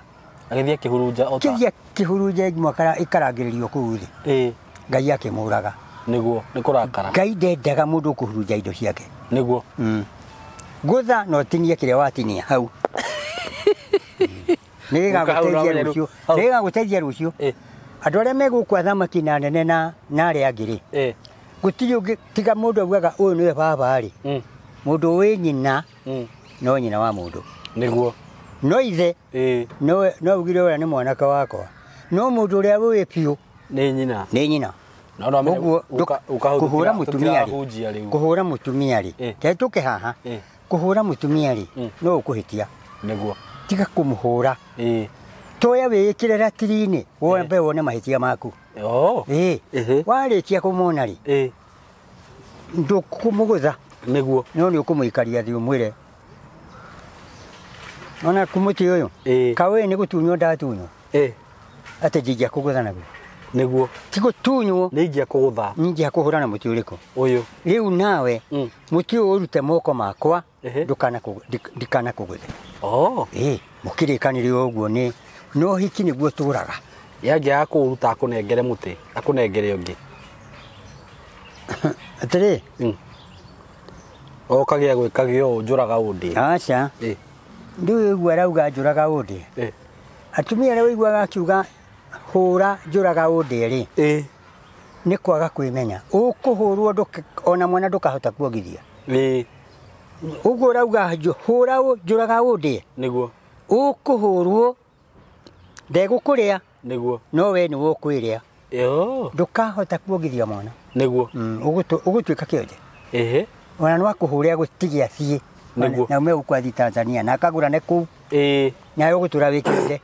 Agĩthiĩ akĩhurunja o ta. Kĩthiĩ akĩhurunja ĩmwe ĩkarangĩrĩrio kũu thĩ. Ngai akĩmũraga. Nĩguo, nĩ kũrakara. Ngai ndendaga mũndũ ũkũhurunja indo ciake. Nĩguo. Gũtha na ũtinie kĩrĩa watinia hau. Nĩ gĩgagũteithia rũciũ. Nĩ gĩgagũteithia rũciũ. Andũ arĩa megũkũ athamaki na anene na arĩa angĩ rĩ, gũtirĩ ũngĩ tiga mũndũ augaga ũyũ nĩwe baba rĩ, mũndũ wĩ nyina no nyina wa mũndũ. Nĩguo. No ithe no augire ũrĩa nĩ mwanake wakwa, no mũndũ ũrĩa ũĩ biũ nĩ nyina. Nĩ nyina. No ũguo kũhũra mũtumia rĩ, kũhũra mũtumia rĩ, reke tũke haha, kũhũra mũtumia rĩ no ũkũhĩtia. Nĩguo. Tiga kũmũhũra. Toya wĩĩkĩre ratiri-inĩ wambe wone mahĩtia maku. Warĩkia kũmona rĩ, ndũkũmũgũtha. Nĩguo. No nĩ ũkũmũikaria thĩ ũmwĩre ona kũmũtĩ ũyũ kaũĩ nĩ gũtunywo ndatunywo, atĩ ndingĩakũgũtha naguo. Nĩguo. Ti gũtunywo, nĩ ingĩakũgũtha. Ingĩakũhũra na mũtĩ ũrĩkũ? Ũyũ. Rĩu nawe mũtĩ ũyũ ũrute moko makwa, ndikanakũgũthe. Mũkĩrĩkanĩre ũguo nĩ no hiki nĩguo tũraga. Yangĩaga kũũruta akũnengere mũtĩ, akũnengere ũngĩ. Atĩrĩ. Okagĩa gwĩkagĩa ũũ njũraga ũndĩ. Aca. Ndũĩ ũguo arauga njũraga ũndĩ. Atumia arĩa ũiguaga akiuga hũra njũraga ũndĩ rĩ, nĩ kwaga kwĩmenya. Ũkũhũrwo ona mwana ndũkahota kuongithia. Ũguo ũrauga hũra njũraga ũndĩ. Nĩguo. Ũkũhũrwo ndegũkũrĩa. Nĩguo. No we nĩwe ũkwĩrĩa. Ndũkahota kuongithia mwana. Nĩguo. Ũgũtuĩka kĩonje. Ona no akũhũre agũtige athiĩ. Nĩguo. Na ume gũkũ athiĩ Tanzania na akagũrane kũu. Nawe ũgũtũra wĩ kĩonje.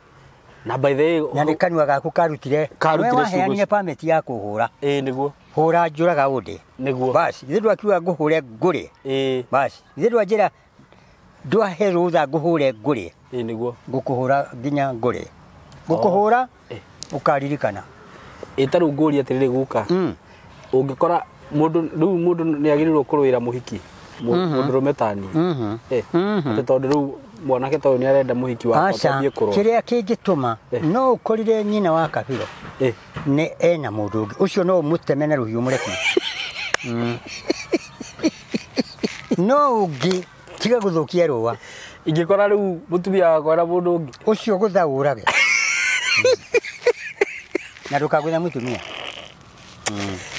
Na by the way, na nĩ kanua gaku karutire. Karutire We waheanire permit ya kũhũra. Nĩguo. Hũra njũraga ũndĩ. Nĩguo. Basi, ithuĩ ndwakiuga ngũhũre ngũrĩe. Basi, ithuĩ ndwanjĩra ndwahe rũtha ngũhũre ngũrĩe. Nĩguo. Ngũkũhũra nginya ngũrĩe. Ngũkũhũra ũkaririkana. Ta rĩu ngũrie atĩrĩrĩ guka. Ũngĩkora mũndũ rĩu mũndũ nĩ agĩrĩirwo kũrũĩra mũhiki, mũndũrũme ta niĩ. Atĩ tondũ rĩu mwanake ta ũyũ nĩ arenda mũhiki wakwa twambie kũrũa. Kĩrĩa kĩngĩtũma no ũkorire nyina wa Kabiro nĩ ena mũndũ ũngĩ ũcio no ũmũteme na rũhiũ mũreku. No ũngĩ tiga gũthũkia rũa. Ingĩkora rĩu mũtumia wakwa na mũndũ ũngĩ ũcio gũtha ũrage. Na ndũkagũthe mũtumia.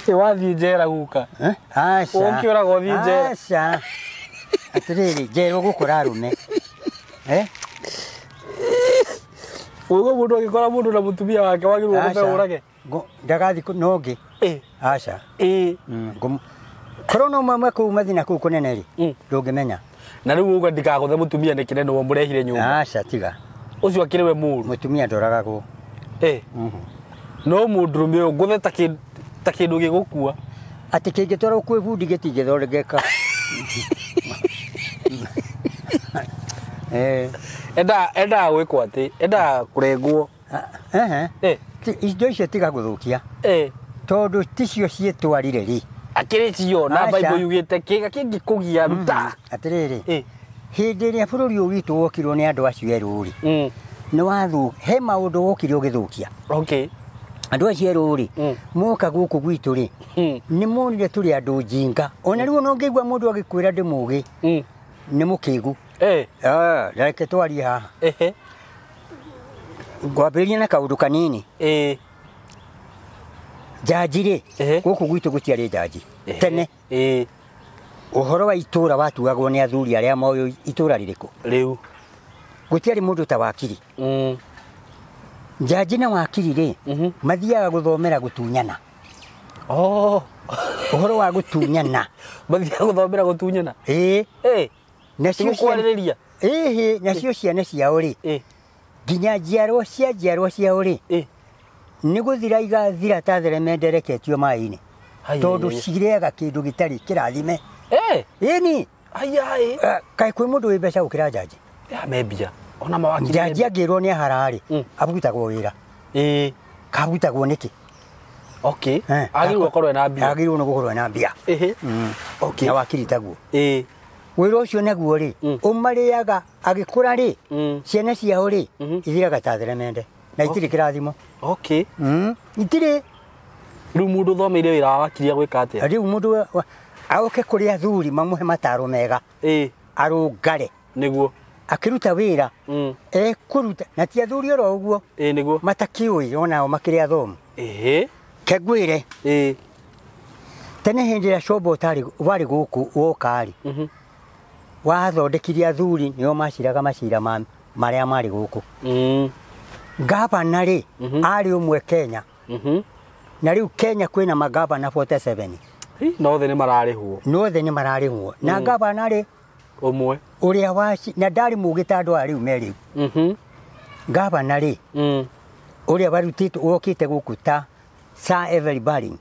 Wathiĩ njera guka. Aca. Ũngĩũraga ũthiĩ njera. Aca. Atĩrĩrĩ, njera ũgũkora arũme. Ũguo mũndũ angĩkora mũndũ na mũtumia wake wagĩrĩirwo gũthe ũrage. Ndagathiĩ no ũngĩ. Aca. Korwo no mamwe kũu mathiĩ na kũu kũnene rĩ, ndũngĩmenya. Na rĩu uga ndikagũthe mũtumia nĩkĩ na nĩwe mũrehire nyũmba. Aca tiga. Ũcio akĩrĩ we mũũru. Mũtumia ndoragagwo. No mũndũrũme ũyũ ngũthe ta kĩndũ gĩgũkua. Atĩ kĩngĩtwarwo kwĩ bundi gĩtingĩthondekeka. Endaga gwĩkwo atĩ, endaga kũrengwo. Indo icio tiga gũthũkia. Tondũ ticio ciĩtwarire rĩ. Akĩrĩ cio na Bible yugĩte kĩga kĩngĩkũgia ruta. Atĩrĩrĩ, hĩndĩ ĩrĩa bũrũri ũyũ witũ wokirwo nĩ andũ acio erũ rĩ, nĩ wathu he maũndũ wokire ũgĩthũkia. Andũ acio erũ rĩ, moka gũkũ gwitũ rĩ, nĩ monire tũrĩ andũ njinga. Ona rĩu ona ũngĩigua mũndũ agĩkwĩra ndĩ mũgĩ, nĩ mũkĩgu. Reke twarie haha. Ngwambĩrĩria na kaũndũ kanini. Njanji rĩ, gũkũ gwitũ gũtiarĩ njanji tene. Ũhoro wa itũra watuagwo nĩ athuri arĩa moĩ itũra rĩrĩkũ. Rĩu gũtiarĩ mũndũ ta wakiri. Njanji na wakiri rĩ, mathiaga gũthomera gũtunyana. Ũhoro wa gũtunyana. Mathiaga gũthomera gũtunyana. Nacio kwarĩrĩria. Nacio ciana ciao rĩ, nginya njiarwa cia njiarwa ciao rĩ, nĩ gũthira igathira ta theremende ĩreketio maĩ-inĩ. Tondũ cirĩaga kĩndũ gĩtarĩ kĩrathime. Ĩni. Kaĩ kwĩ mũndũ wĩ mbeca gũkĩra njanji? Me mbia. Ona mawakiri. Njanji angĩrwo nĩ ahara rĩ, abutagwo wĩra. Kabutagwo nĩkĩ? Agĩrĩirwo gũkorwo ena mbia. Agĩrĩirwo nĩ gũkorwo ena mbia. Na wakiri taguo. Wĩra ũcio naguo rĩ, ũmarĩaga agĩkũra rĩ, ciana ciao rĩ, ithiraga ta theremende na itirĩ kĩrathimo. Itirĩ. Rĩu mũndũ ũthomeire wĩra wa wakiri agwĩka atĩa? Rĩu mũndũ aoke kũrĩ athuri mamũhe mataro mega. Arũngare. Nĩguo. Akĩruta wĩra, ekũruta na ti athuri oro ũguo. Nĩguo. Matakĩũĩ onao makĩrĩ athomu. Ehe. Kegwire. Ĩĩ. Tene hĩndĩ ĩrĩa Shombo warĩ gũkũ woka-rĩ, wathondekire athuri nĩo maciraga macira marĩa marĩ gũkũ. Gavana rĩ, arĩ ũmwe Kenya. Na rĩu Kenya kwĩna magavana 47. No othe nĩ mararĩhwo. No othe nĩ mararĩhwo. Na gavana rĩ ũmwe ũrĩa waci na ndarĩ mũgĩ ta andũ aya rĩu me rĩu. Gavana rĩ ũrĩa warutĩtwo wokĩte gũkũ ta Sir Avery Baring.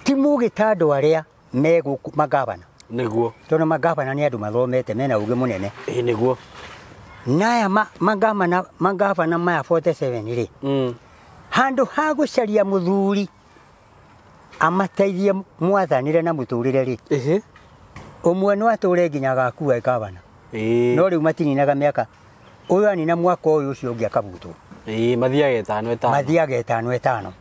Ti mũgĩ ta andũ arĩa me gũkũ magavana. Nĩguo. Tondũ magavana nĩ andũ mathomete mena ũgĩ mũnene. Ĩĩ nĩguo. Naya magavana maya 47 rĩ. Handũ ha gũcaria mũthuri amateithie mwathanĩre na mũtũrĩre rĩ. Ehe. Ũmwe no atũre nginya agakua gavana. Ĩĩ. No rĩu matininaga mĩaka. Ũyũ anina mwaka ũyũ ũcio ũngĩ akabutwo. Ĩĩ mathiaga ĩtano ĩtano. Mathiaga ĩtano ĩtano.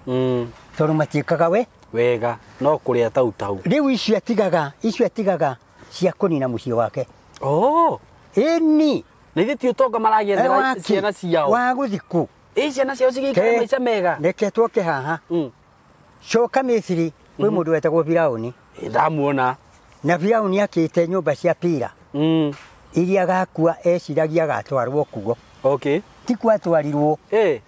Tondũ matiĩkaga we wega no kũrĩa tau tau. Rĩu icio atigaga cia kũnina mũciĩ wake. Oh. Ĩni. Na ithuĩ ti ũtonga maragĩethera ciana ciao. Wa gũthiĩ kũ? Ĩ ciana ciao cigĩikara maica mega. Reke twoke haha. Coka Misiri kwĩ mũndũ wetagwo Firaũni. Ndamuona. Na Firaũni akĩte nyũmba cia pira. Iria agakua eciragia agatwarwo kuo. Okay. Ti kwatwarirwo. Ĩ.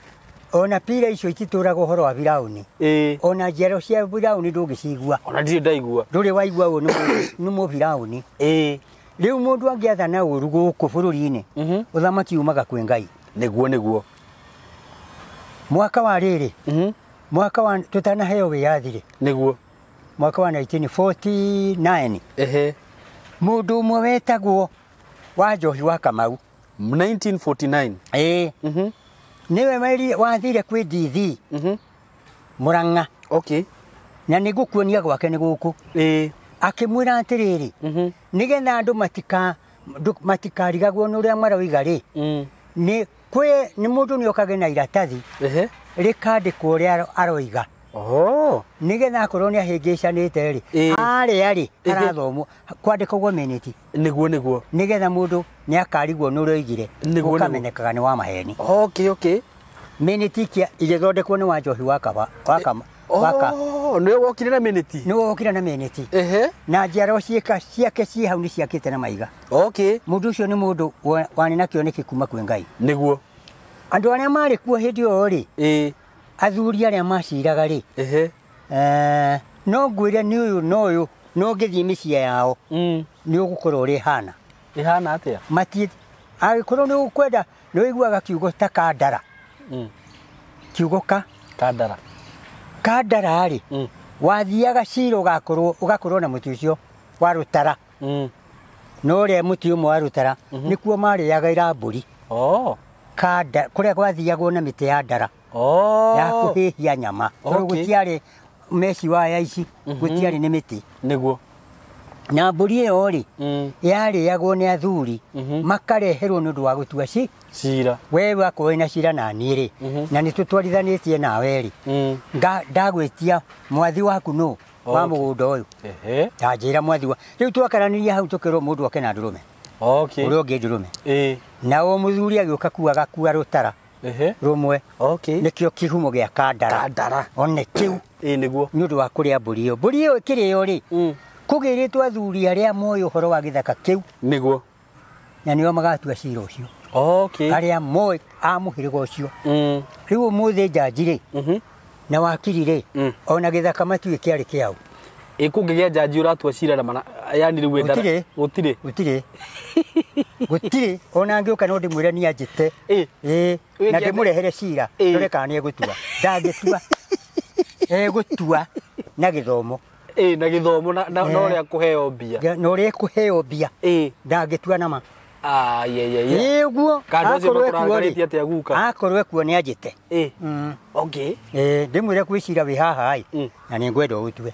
Ona pira icio ititũraga ũhoro wa Firaũni. Ĩ. Ona njiaro cia Firaũni ndũngĩcigua. Ona ndirĩ ndaigua. Ndũrĩ waigua ũũ nĩ mũfiraũni. Ĩ. Rĩu mũndũ angĩathana ũru gũkũ bũrũri-inĩ, ũthamaki umaga kwĩ Ngai. Nĩguo nĩguo. Mwaka wa rĩrĩ, mwaka wa tũtanaheo wĩyathi rĩ. Nĩguo. Mwaka wa 1949. Ehe. Mũndũ ũmwe wetagwo Wanjohi wa Kamau. 1949. Ĩĩ. Nĩwe wathire kwĩ DD. Murang'a. Okay. Na nĩ ngũkuonia gwake nĩ gũkũ. Ĩĩ. Akĩmwĩra atĩrĩrĩ, nĩgetha andũ matikarigagwo nĩ ũrĩa maroiga rĩ, nĩ kwĩ nĩ mũndũ nĩokage na iratathi rĩkandĩkwo ũrĩa aroiga. Oh. Nĩgetha akorwo nĩ ahĩngĩcanĩte rĩ, harĩa rĩ harathomwo kwandĩkagwo minute. Nĩguo nĩguo. Nĩgetha mũndũ nĩ akarigwo nĩ ũrĩa oigire, Nĩguo. ũkamenyekaga nĩ wa maheni. Okay, okay. Minute igĩthondekwo nĩ Wanjohi wa Kamau. Oh, nĩwe wokire na minute. Nĩwe wokire na minute. Ehe. Na njiaro ciake ciĩ hau nĩ ciakĩte na maiga. Okay. Mũndũ ũcio nĩ mũndũ warĩ na kĩoneki kuma kwĩ Ngai. Nĩguo. Andũ arĩa marĩ kuo hĩndĩ ĩyo rĩ, Ĩĩ. athuri arĩa maciraga rĩ, Ehe. No ngwĩre nĩ ũyũ na ũyũ, no ũngĩthiĩ mĩciĩ yao, nĩ ũgũkorwo ũrĩ hana. Ĩhana atĩa? Angĩkorwo nĩ ũkwenda, nĩ ũiguaga kiugo ta kandara. Kiugo ka? Kandara. Kandara rĩ, wathiaga cira ũgakorwo na mũtĩ ũcio wa rũtara. No ũrĩa mũtĩ ũmwe wa rũtara, nĩkuo marĩaga ira mbũri. Oh. Kanda, kũrĩa gwathiagwo na mĩtĩ ya ndara. Oh. Ya kũhĩhia nyama. Tondũ gũtiarĩ meci waya ici, gũtiarĩ nĩ mĩtĩ. Nĩguo. Na mbũri ĩyo rĩ, yarĩagwo nĩ athuri, makareherwo nĩ ũndũ wa gũtua cira. We wakorwo wĩna cira na niĩ rĩ, na nĩ tũtwarithanĩtie nawe rĩ, ndagwĩtia mwathi waku nũ wa mũgũnda ũyũ. Ehe. Ndanjĩra mwathi wa. Rĩu twakaranĩria hau tũkĩrwo mũndũ oke na ndũrũme. Okay. Ũrĩa ũngĩ ndũrũme. Ĩĩ. Na o mũthuri agĩũka agakua rũtara. Ehe. Rũmwe. Okay. Nĩkĩo kĩhumo gĩa kandara. Kandara. One kĩu. Ĩĩ nĩguo. Nĩ ũndũ wa kũrĩa mbũri ĩyo. Mbũri ĩyo ĩkĩrĩo rĩ, kũgĩrĩtwo athuri arĩa moĩ ũhoro wa gĩthaka kĩu. Nĩguo. Na nĩo magatua cira ũcio. Okay. Arĩa moĩ a mũhĩrĩga ũcio. Rĩu ũmũthĩ njanji rĩ, na wakiri rĩ, ona gĩthaka matiũĩ kĩarĩ kĩao. Ĩ kũngĩgĩa njanji ũratua cira na mana yani rĩu Gũtirĩ. Gũtirĩ. Gũtirĩ. Gũtirĩ. Ona angĩũka no ndĩmwĩre niĩ anjĩte. Ĩ. Ĩ. Na ndĩmũrehere cira, ndore kana nĩ egũtua. Ndangĩtua. Egũtua na gĩthomo. Ĩ na gĩthomo na ũrĩa kũheo mbia. Na ũrĩa kũheo mbia. Ĩ. Ndangĩtua na ma. Ah, ye ye ye. Ĩ ũguo. Kandũ acio Akorwo ekuo rĩ, makũrangarĩtie atĩa guka? Akorwo ekuo nĩ anjĩte. Ĩ. Okay. Ĩ, ndĩmwĩre kwĩ cira wĩ haha ĩ, na nĩ ngwenda ũtue.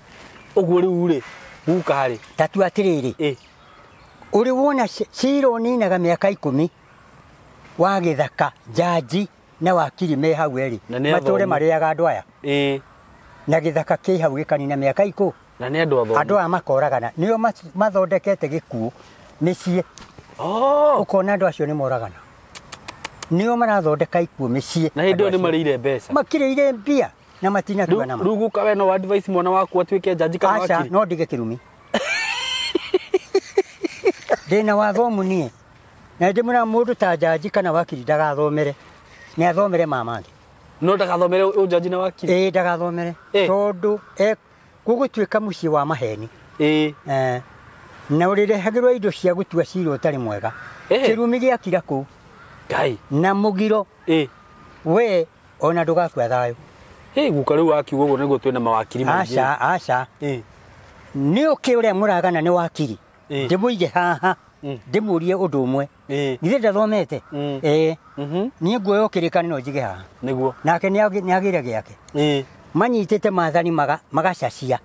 Ũguo rĩu rĩ, guka rĩ. Ta tua atĩrĩrĩ. Ĩ. Ũrĩ wona cira ũninaga mĩaka 10 wa gĩthaka, njanji na wakiri me hau erĩ, matũre marĩaga andũ aya. Ĩ. Na gĩthaka kĩ hau gĩkanina mĩaka 10. Na nĩ andũ athomu. Andũ aya makoragana, nĩo mathondekete gĩkuũ mĩciĩ. Oh. Ũkona andũ acio nĩ moragana. Nĩo marathondeka ikuũ mĩciĩ. Na hĩndĩ ĩyo nĩ marĩire mbeca. Makĩrĩire mbia. Na matinatua nama. Rĩu guka we no advice mwana waku atuĩke jaji kana wakiri? Aca, no ndige kĩrumi. Ndĩna wathomu niĩ. Na ndĩmwĩra mũndũ ta jaji kana wakiri ndagathomere. Nĩ athomere mama. No ndagathomere ũjaji na wakiri? Ĩĩ ndagathomere. Tondũ gũgũtuĩka mũciĩ wa maheni. Ĩĩ. Na ũrĩrehagĩrwo indo cia gũtua cira ũtarĩ mwega. Kĩrumi gĩakira kũu. Ngai. Na mũgiro. Ĩĩ. We ona ndũgakua thayũ. Ĩĩ guka rĩu wakiuga ũguo nĩguo twĩna mawakiri maingĩ. Aca, aca. Ĩĩ. Nĩ ũkĩ ũrĩa mũragana nĩ wakiri. Ndĩmũige haha. Ndĩmũrie ũndũ ũmwe. Githĩ ndathomete? Ĩĩ. Niĩ nguoya kĩrĩkanĩro njige haha. Nĩguo. Nake nĩagĩre gĩake. Ĩĩ. Manyitĩte maathani magacacia.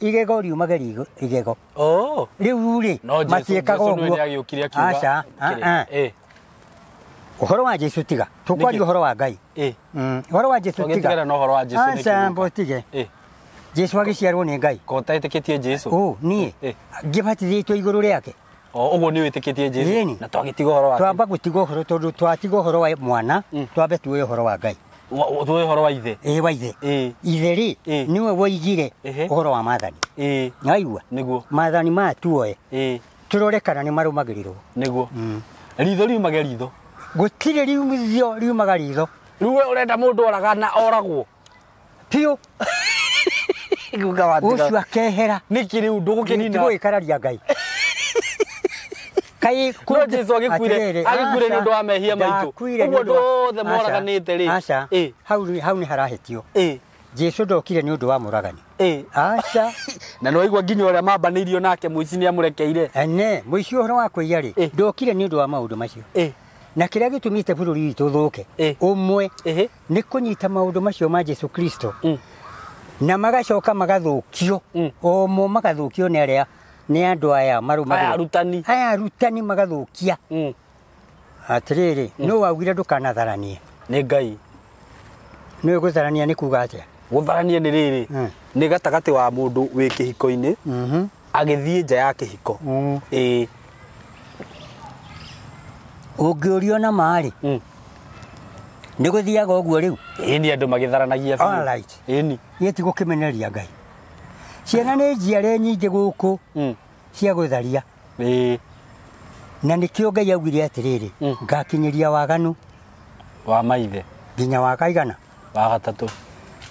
Igego riumage igego. Oh. Rĩu rĩ matiĩkaga ũguo. Aca. Ũhoro wa Jesũ tiga. Tũkwaria ũhoro wa Ngai. Ũhoro wa Jesũ tiga. Tũgĩtigana na ũhoro wa Jesũ nĩkĩ? Aca, mbotige. Jesũ agĩciarwo nĩ Ngai. Ko ũtetĩkĩtie Jesũ? Ũ, niĩ. Ngĩbatithĩtio igũrũ rĩake. O ũguo nĩ wĩtĩkĩtie Jesũ. Na twagĩtiga ũhoro wake. Twamba gũtiga ũhoro tondũ twatiga ũhoro wa mwana, twambe tuoe ũhoro wa Ngai. Tuoe ũhoro wa ithe. Ĩĩ wa ithe. Ithe rĩ nĩwe woigire ũhoro wa maathani. Ĩĩ. Nĩwaigua? Nĩguo. Maathani maya tuoe. Ĩĩ. Tũrore kana nĩ marũmagĩrĩrwo. Nĩguo. Ritho riumage ritho. Gũtirĩ riumithio riumaga ritho. Rĩu we ũrenda mũndũ oragana oragwo? Biũ. Guka watiga. Ũcio akehera. Nĩkĩ rĩu ndũgũkĩnina? Ndigũgĩkararia Ngai. Kai no Jesũ agĩkuire, agĩkuire nĩ ũndũ wa mehia maitũ. Ũguo andũ othe moraganĩte rĩ. Aca. Hau nĩ harahĩtio. Jesũ ndokire nĩ ũndũ wa mũragani. Aca. Na nĩ waigua nginya ũrĩa mambanĩirio nake mũici nĩ amũrekeire. Ene, mũici ũhoro wa kũiya rĩ, ndokire nĩ ũndũ wa maũndũ macio. Na kĩrĩa gĩtũmĩte bũrũri witũ ũthũke, ũmwe nĩ kũnyita maũndũ macio ma Jesũ Kristo. Na magacoka magathũkio. Omo magathũkio nĩ arĩa nĩ andũ aya marũmagĩrĩra. Aya arutani. Aya arutani magathũkia. Atĩrĩrĩ, nũ waugire ndũkanatharanie? Nĩ Ngai. Nĩ gũtharania nĩ kuga atĩa? Gũtharania nĩ rĩrĩ, nĩ gatagatĩ wa mũndũ wĩ kĩhiko-inĩ, agĩthiĩ nja ya kĩhiko. Ĩĩ. Ũngĩũrio na ma-rĩ, nĩ gũthiaga ũguo rĩu? Ĩĩ nĩ andũ magĩtharanagia biũ. All right. Ĩni. Niĩ ti gũkĩmenereria Ngai. Ciana nĩ njiare nyingĩ gũkũ cia gũtharia. Ĩĩ. Na nĩkĩo Ngai augire atĩrĩrĩ, ngakinyĩria waganu wa maithe nginya wa kaigana wa gatatũ.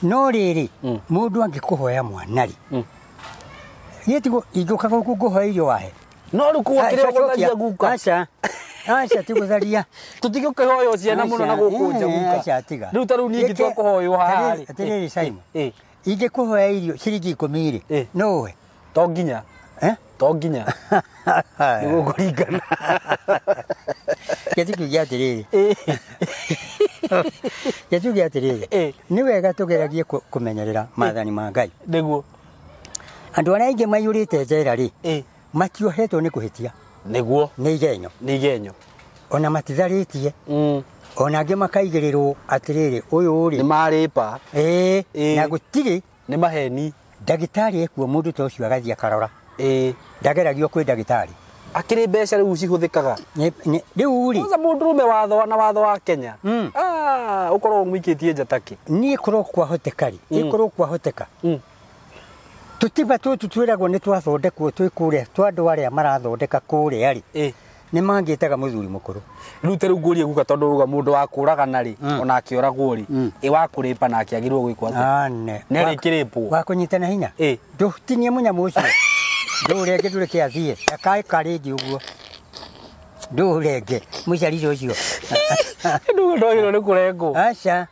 No rĩrĩ, mũndũ angĩkũhoya mwana rĩ, niĩ ti ingĩũka gũkũ ngũhoya irio wahe. No rĩu kuga kĩrĩa ũgũtharia guka. Aca. Aca ti gũtharia. Tũtigũkĩhoywo ciana mũno na gũkũ nja guka. Aca tiga. Rĩu ta rĩu niĩ ingĩtua kũhoywo haha rĩ. Atĩrĩrĩ Simon. Ingĩkũhoya irio ciringi 10 rĩ, no ũhe? To nginya. To nginya. Nĩguo kũringana. Reke tuge atĩrĩrĩ. Reke tuge atĩrĩrĩ. Nĩ wega tũgeragie kũmenyerera maathani ma Ngai. Nĩguo. Andũ arĩa aingĩ maiyũrĩte njera rĩ, matiohetwo nĩ kũhĩtia. Nĩguo. Nĩ igenyo. Nĩ igenyo. Ona matitharĩtie. Ona angĩ makaigĩrĩrwo atĩrĩrĩ, ũyũ rĩ. Nĩ marĩpa. Ĩĩ. Na gũtirĩ. Nĩ maheni. Ndagĩtarĩ ekuo mũndũ ta ũcio agathiĩ akarora. Ĩĩ. Ndageragio kwĩ ndagĩtarĩ. Akĩrĩ mbeca rĩu cihũthĩkaga. Rĩu rĩ. Kwanza mũndũrũme watho na watho wa Kenya. Ũkorwo ũmũikĩtie nja takĩ. Niĩ korwo kwahoteka rĩ, ĩkorwo kwahoteka. Tũtiba tũtũ twĩragwo nĩ twathondekwo twĩ kũrĩa, twa andũ arĩa marathondeka kũrĩa rĩ. Nĩ mangĩtaga mũthuri mũkũrũ. Rĩu ta rĩu ngũrie guka tondũ uga mũndũ wa kũragana rĩ, ona akĩoragwo rĩ, ĩ wa kũrĩpa nake agĩrĩirwo gwĩkwo atĩa? Nĩ arĩkĩrĩpwo. Wa kũnyitana hinya? Ndũtinie mũnyamũ ũcio. Ndũũrenge ndũreke athiĩ. Ndakaĩka rĩngĩ ũguo. Ndũũrenge mũcarico ũcio. Ndũguo ndwagĩrĩirwo nĩ kũrengwo. Aca.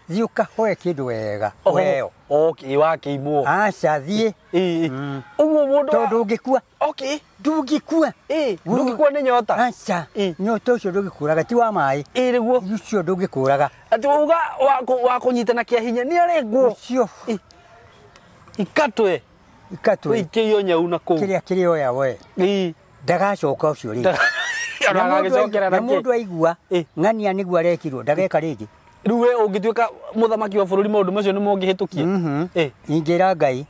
Thiĩ ũkahoe kĩndũ wega. Ũheo. Okay, wakĩimwo. Aca thiĩ. Ũguo mũndũ tondũ ũngĩkua. Okay. Ndũngĩkua. Ndũngĩkua nĩ nyota. Aca. Nyota ũcio ndũngĩkũraga ti wa maĩ. Ĩĩ nĩguo. Ũcio ndũngĩkũraga. Atĩ wauga wa kũnyitana kĩa hinya nĩ arengwo. Ũcio. Ikatwe. Ikatwe. Ũikĩrio nyau na kũu. Kĩrĩa kĩrĩoya we. Ndagacoka ũcio rĩngĩ. Na mũndũ aigua ng'ania nĩguo arekirwo ndageka rĩngĩ. Rĩu we ũngĩtuĩka mũthamaki wa bũrũri maũndũ macio nĩmo ũngĩhĩtũkia? Ingĩra Ngai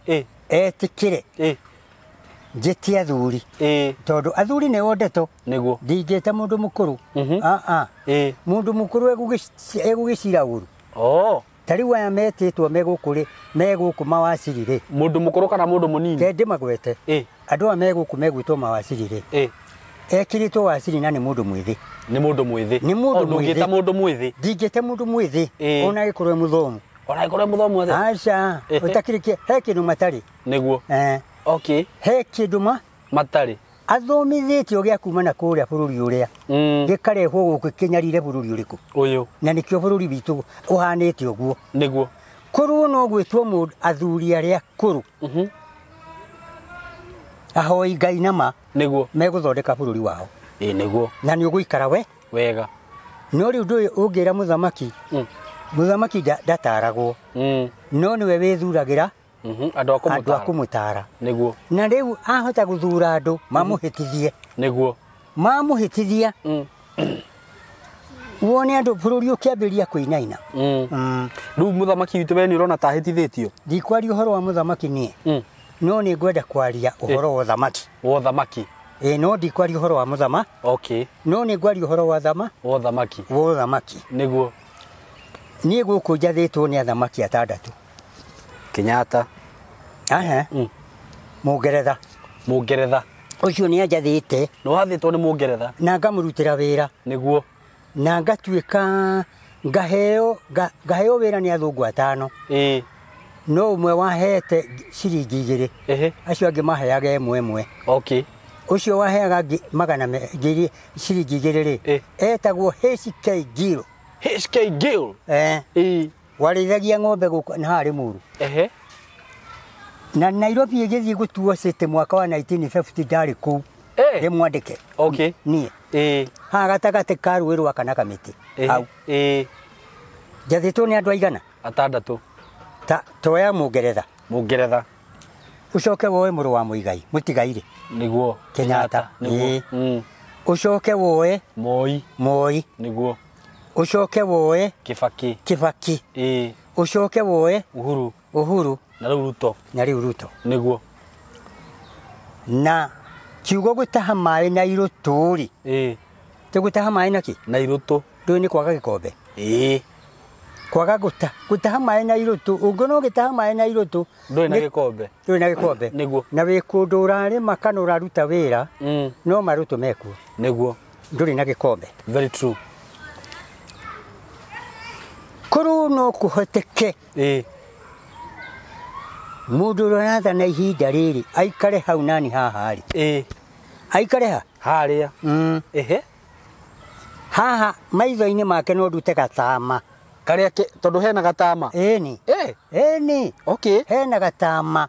etĩkĩre njĩtie athuri. Tondũ athuri nĩo ndeto. Nĩguo. Ndingĩta mũndũ mũkũrũ. Mũndũ mũkũrũ egũgĩcira ũru. Ta rĩu aya metĩtwo megũkũ rĩ, megũkũ mawaciri rĩ. Mũndũ mũkũrũ kana mũndũ mũnini? Ke ndĩmagwete. Andũ aya megũkũ megwĩtwo mawaciri rĩ. Ekĩrĩtwo waciri na nĩ mũndũ mwĩthĩ. Nĩ mũndũ mwĩthĩ. Nĩ mũndũ mwĩthĩ. Ndũngĩta mũndũ mwĩthĩ. Ndingĩte mũndũ mwĩthĩ. Ona agĩkorwo e mũthomu. Ona agĩkorwo e mũthomu atĩa? Aca. Ũtakĩrĩ he kĩndũ matarĩ. Nĩguo. Okay. He kĩndũ matarĩ. Athomithĩtio gĩa kuma na kũrĩa bũrũri ũrĩa. Gĩkarehwo gũkũ kĩnyarire bũrũri ũrĩkũ. Ũyũ. Na nĩkĩo bũrũri witũ ũhanĩte ũguo. Nĩguo. Korwo no gwĩtwo mũndũ athuri arĩa akũrũ. Ahoi Ngai nama. Nĩguo. Megũthondeka bũrũri wao. Ĩĩ nĩguo. Na nĩ ũgũikara we wega. No rĩu ndũĩ ũngĩra mũthamaki. Mũthamaki ndataragwo. No nĩwe wĩthuragĩra andũ a kũmũtara. Nĩguo. Na rĩu ahota gũthura andũ mamũhĩtithie. Nĩguo. Mamũhĩtithia. Wone andũ bũrũri ũkĩambĩrĩria kũinaina. Rĩu mũthamaki witũ we nĩ ũrona ta ahĩtithĩtio? Ndikwaria ũhoro wa mũthamaki niĩ. No nĩ ngwenda kwaria ũhoro wa ũthamaki. Wa ũthamaki. Ĩĩ no ndikwaria ũhoro wa mũthamaki. Okay. No nĩ ngwaria ũhoro wa wa ũthamaki. Wa ũthamaki. Nĩguo. Niĩ gũkũ njathĩtwo nĩ athamaki atandatũ. Kenyatta. Aha. Mũngeretha. Mũngeretha. Ũcio nĩ anjathĩte. Nĩ wathĩtwo nĩ Mũngeretha. Na ngamũrutĩra wĩra. Nĩguo. Na ngatuĩka ngaheo wĩra nĩ athũngũ atano. Ĩĩ. No ũmwe wahete ciringi 2. Acio angĩ maheaga ĩmwe ĩmwe. Okay. Ũcio waheaga magana ngiri ciringi 2 rĩ. Etagwo HK Gill. HK Gill. Ĩĩ. Warĩithagia ng'ombe gũkũ na harĩ Mũru. Na Nairobi ĩgĩthiĩ gũtuo city mwaka wa 1950 ndarĩ kũu. Ndĩmwandĩke. Okay. Niĩ. Haha gatagatĩ ka rũĩ rwa kana kamĩtĩ. Hau. Njathĩtwo nĩ andũ aigana? Atandatũ. Ta toya Mũngeretha. Mũngeretha. Ũcoke woe mũrũ wa Mũigai, Mũtigairĩ. Nĩguo. Kenyatta. Nĩguo. Ũcoke woe Moi. Moi. Nĩguo. Ũcoke woe Kibaki. Kibaki. Ũcoke woe Uhuru. Uhuru. Na rĩu Ruto. Na rĩu Ruto. Nĩguo. Na kiugo gũtaha maĩ na irũtũ rĩ. Tũgũtaha maĩ na kĩ? Na irũtũ. Ndũĩ nĩ kwaga gĩkombe. Kwaga gũtaha maĩ na irũtũ. Ũngĩona ũgĩtaha maĩ na irũtũ. Ndũĩ na gĩkombe. Ndũĩ na gĩkombe. Nĩguo. Na wĩ kũndũ ũrarĩma kana ũraruta wĩra. No marũtũ mekuo. Nĩguo. Ndũrĩ na gĩkombe. Very true. Korwo no kũhoteke. Mũndũ ũrĩa ũrathana ihinda rĩrĩ aikare hau nani haha rĩ. Aikare ha? Harĩa. Haha maitho-inĩ make no ndute gatama. Karĩa tondũ hena gatama. Ĩni. Ĩni. Okay. Hena gatama.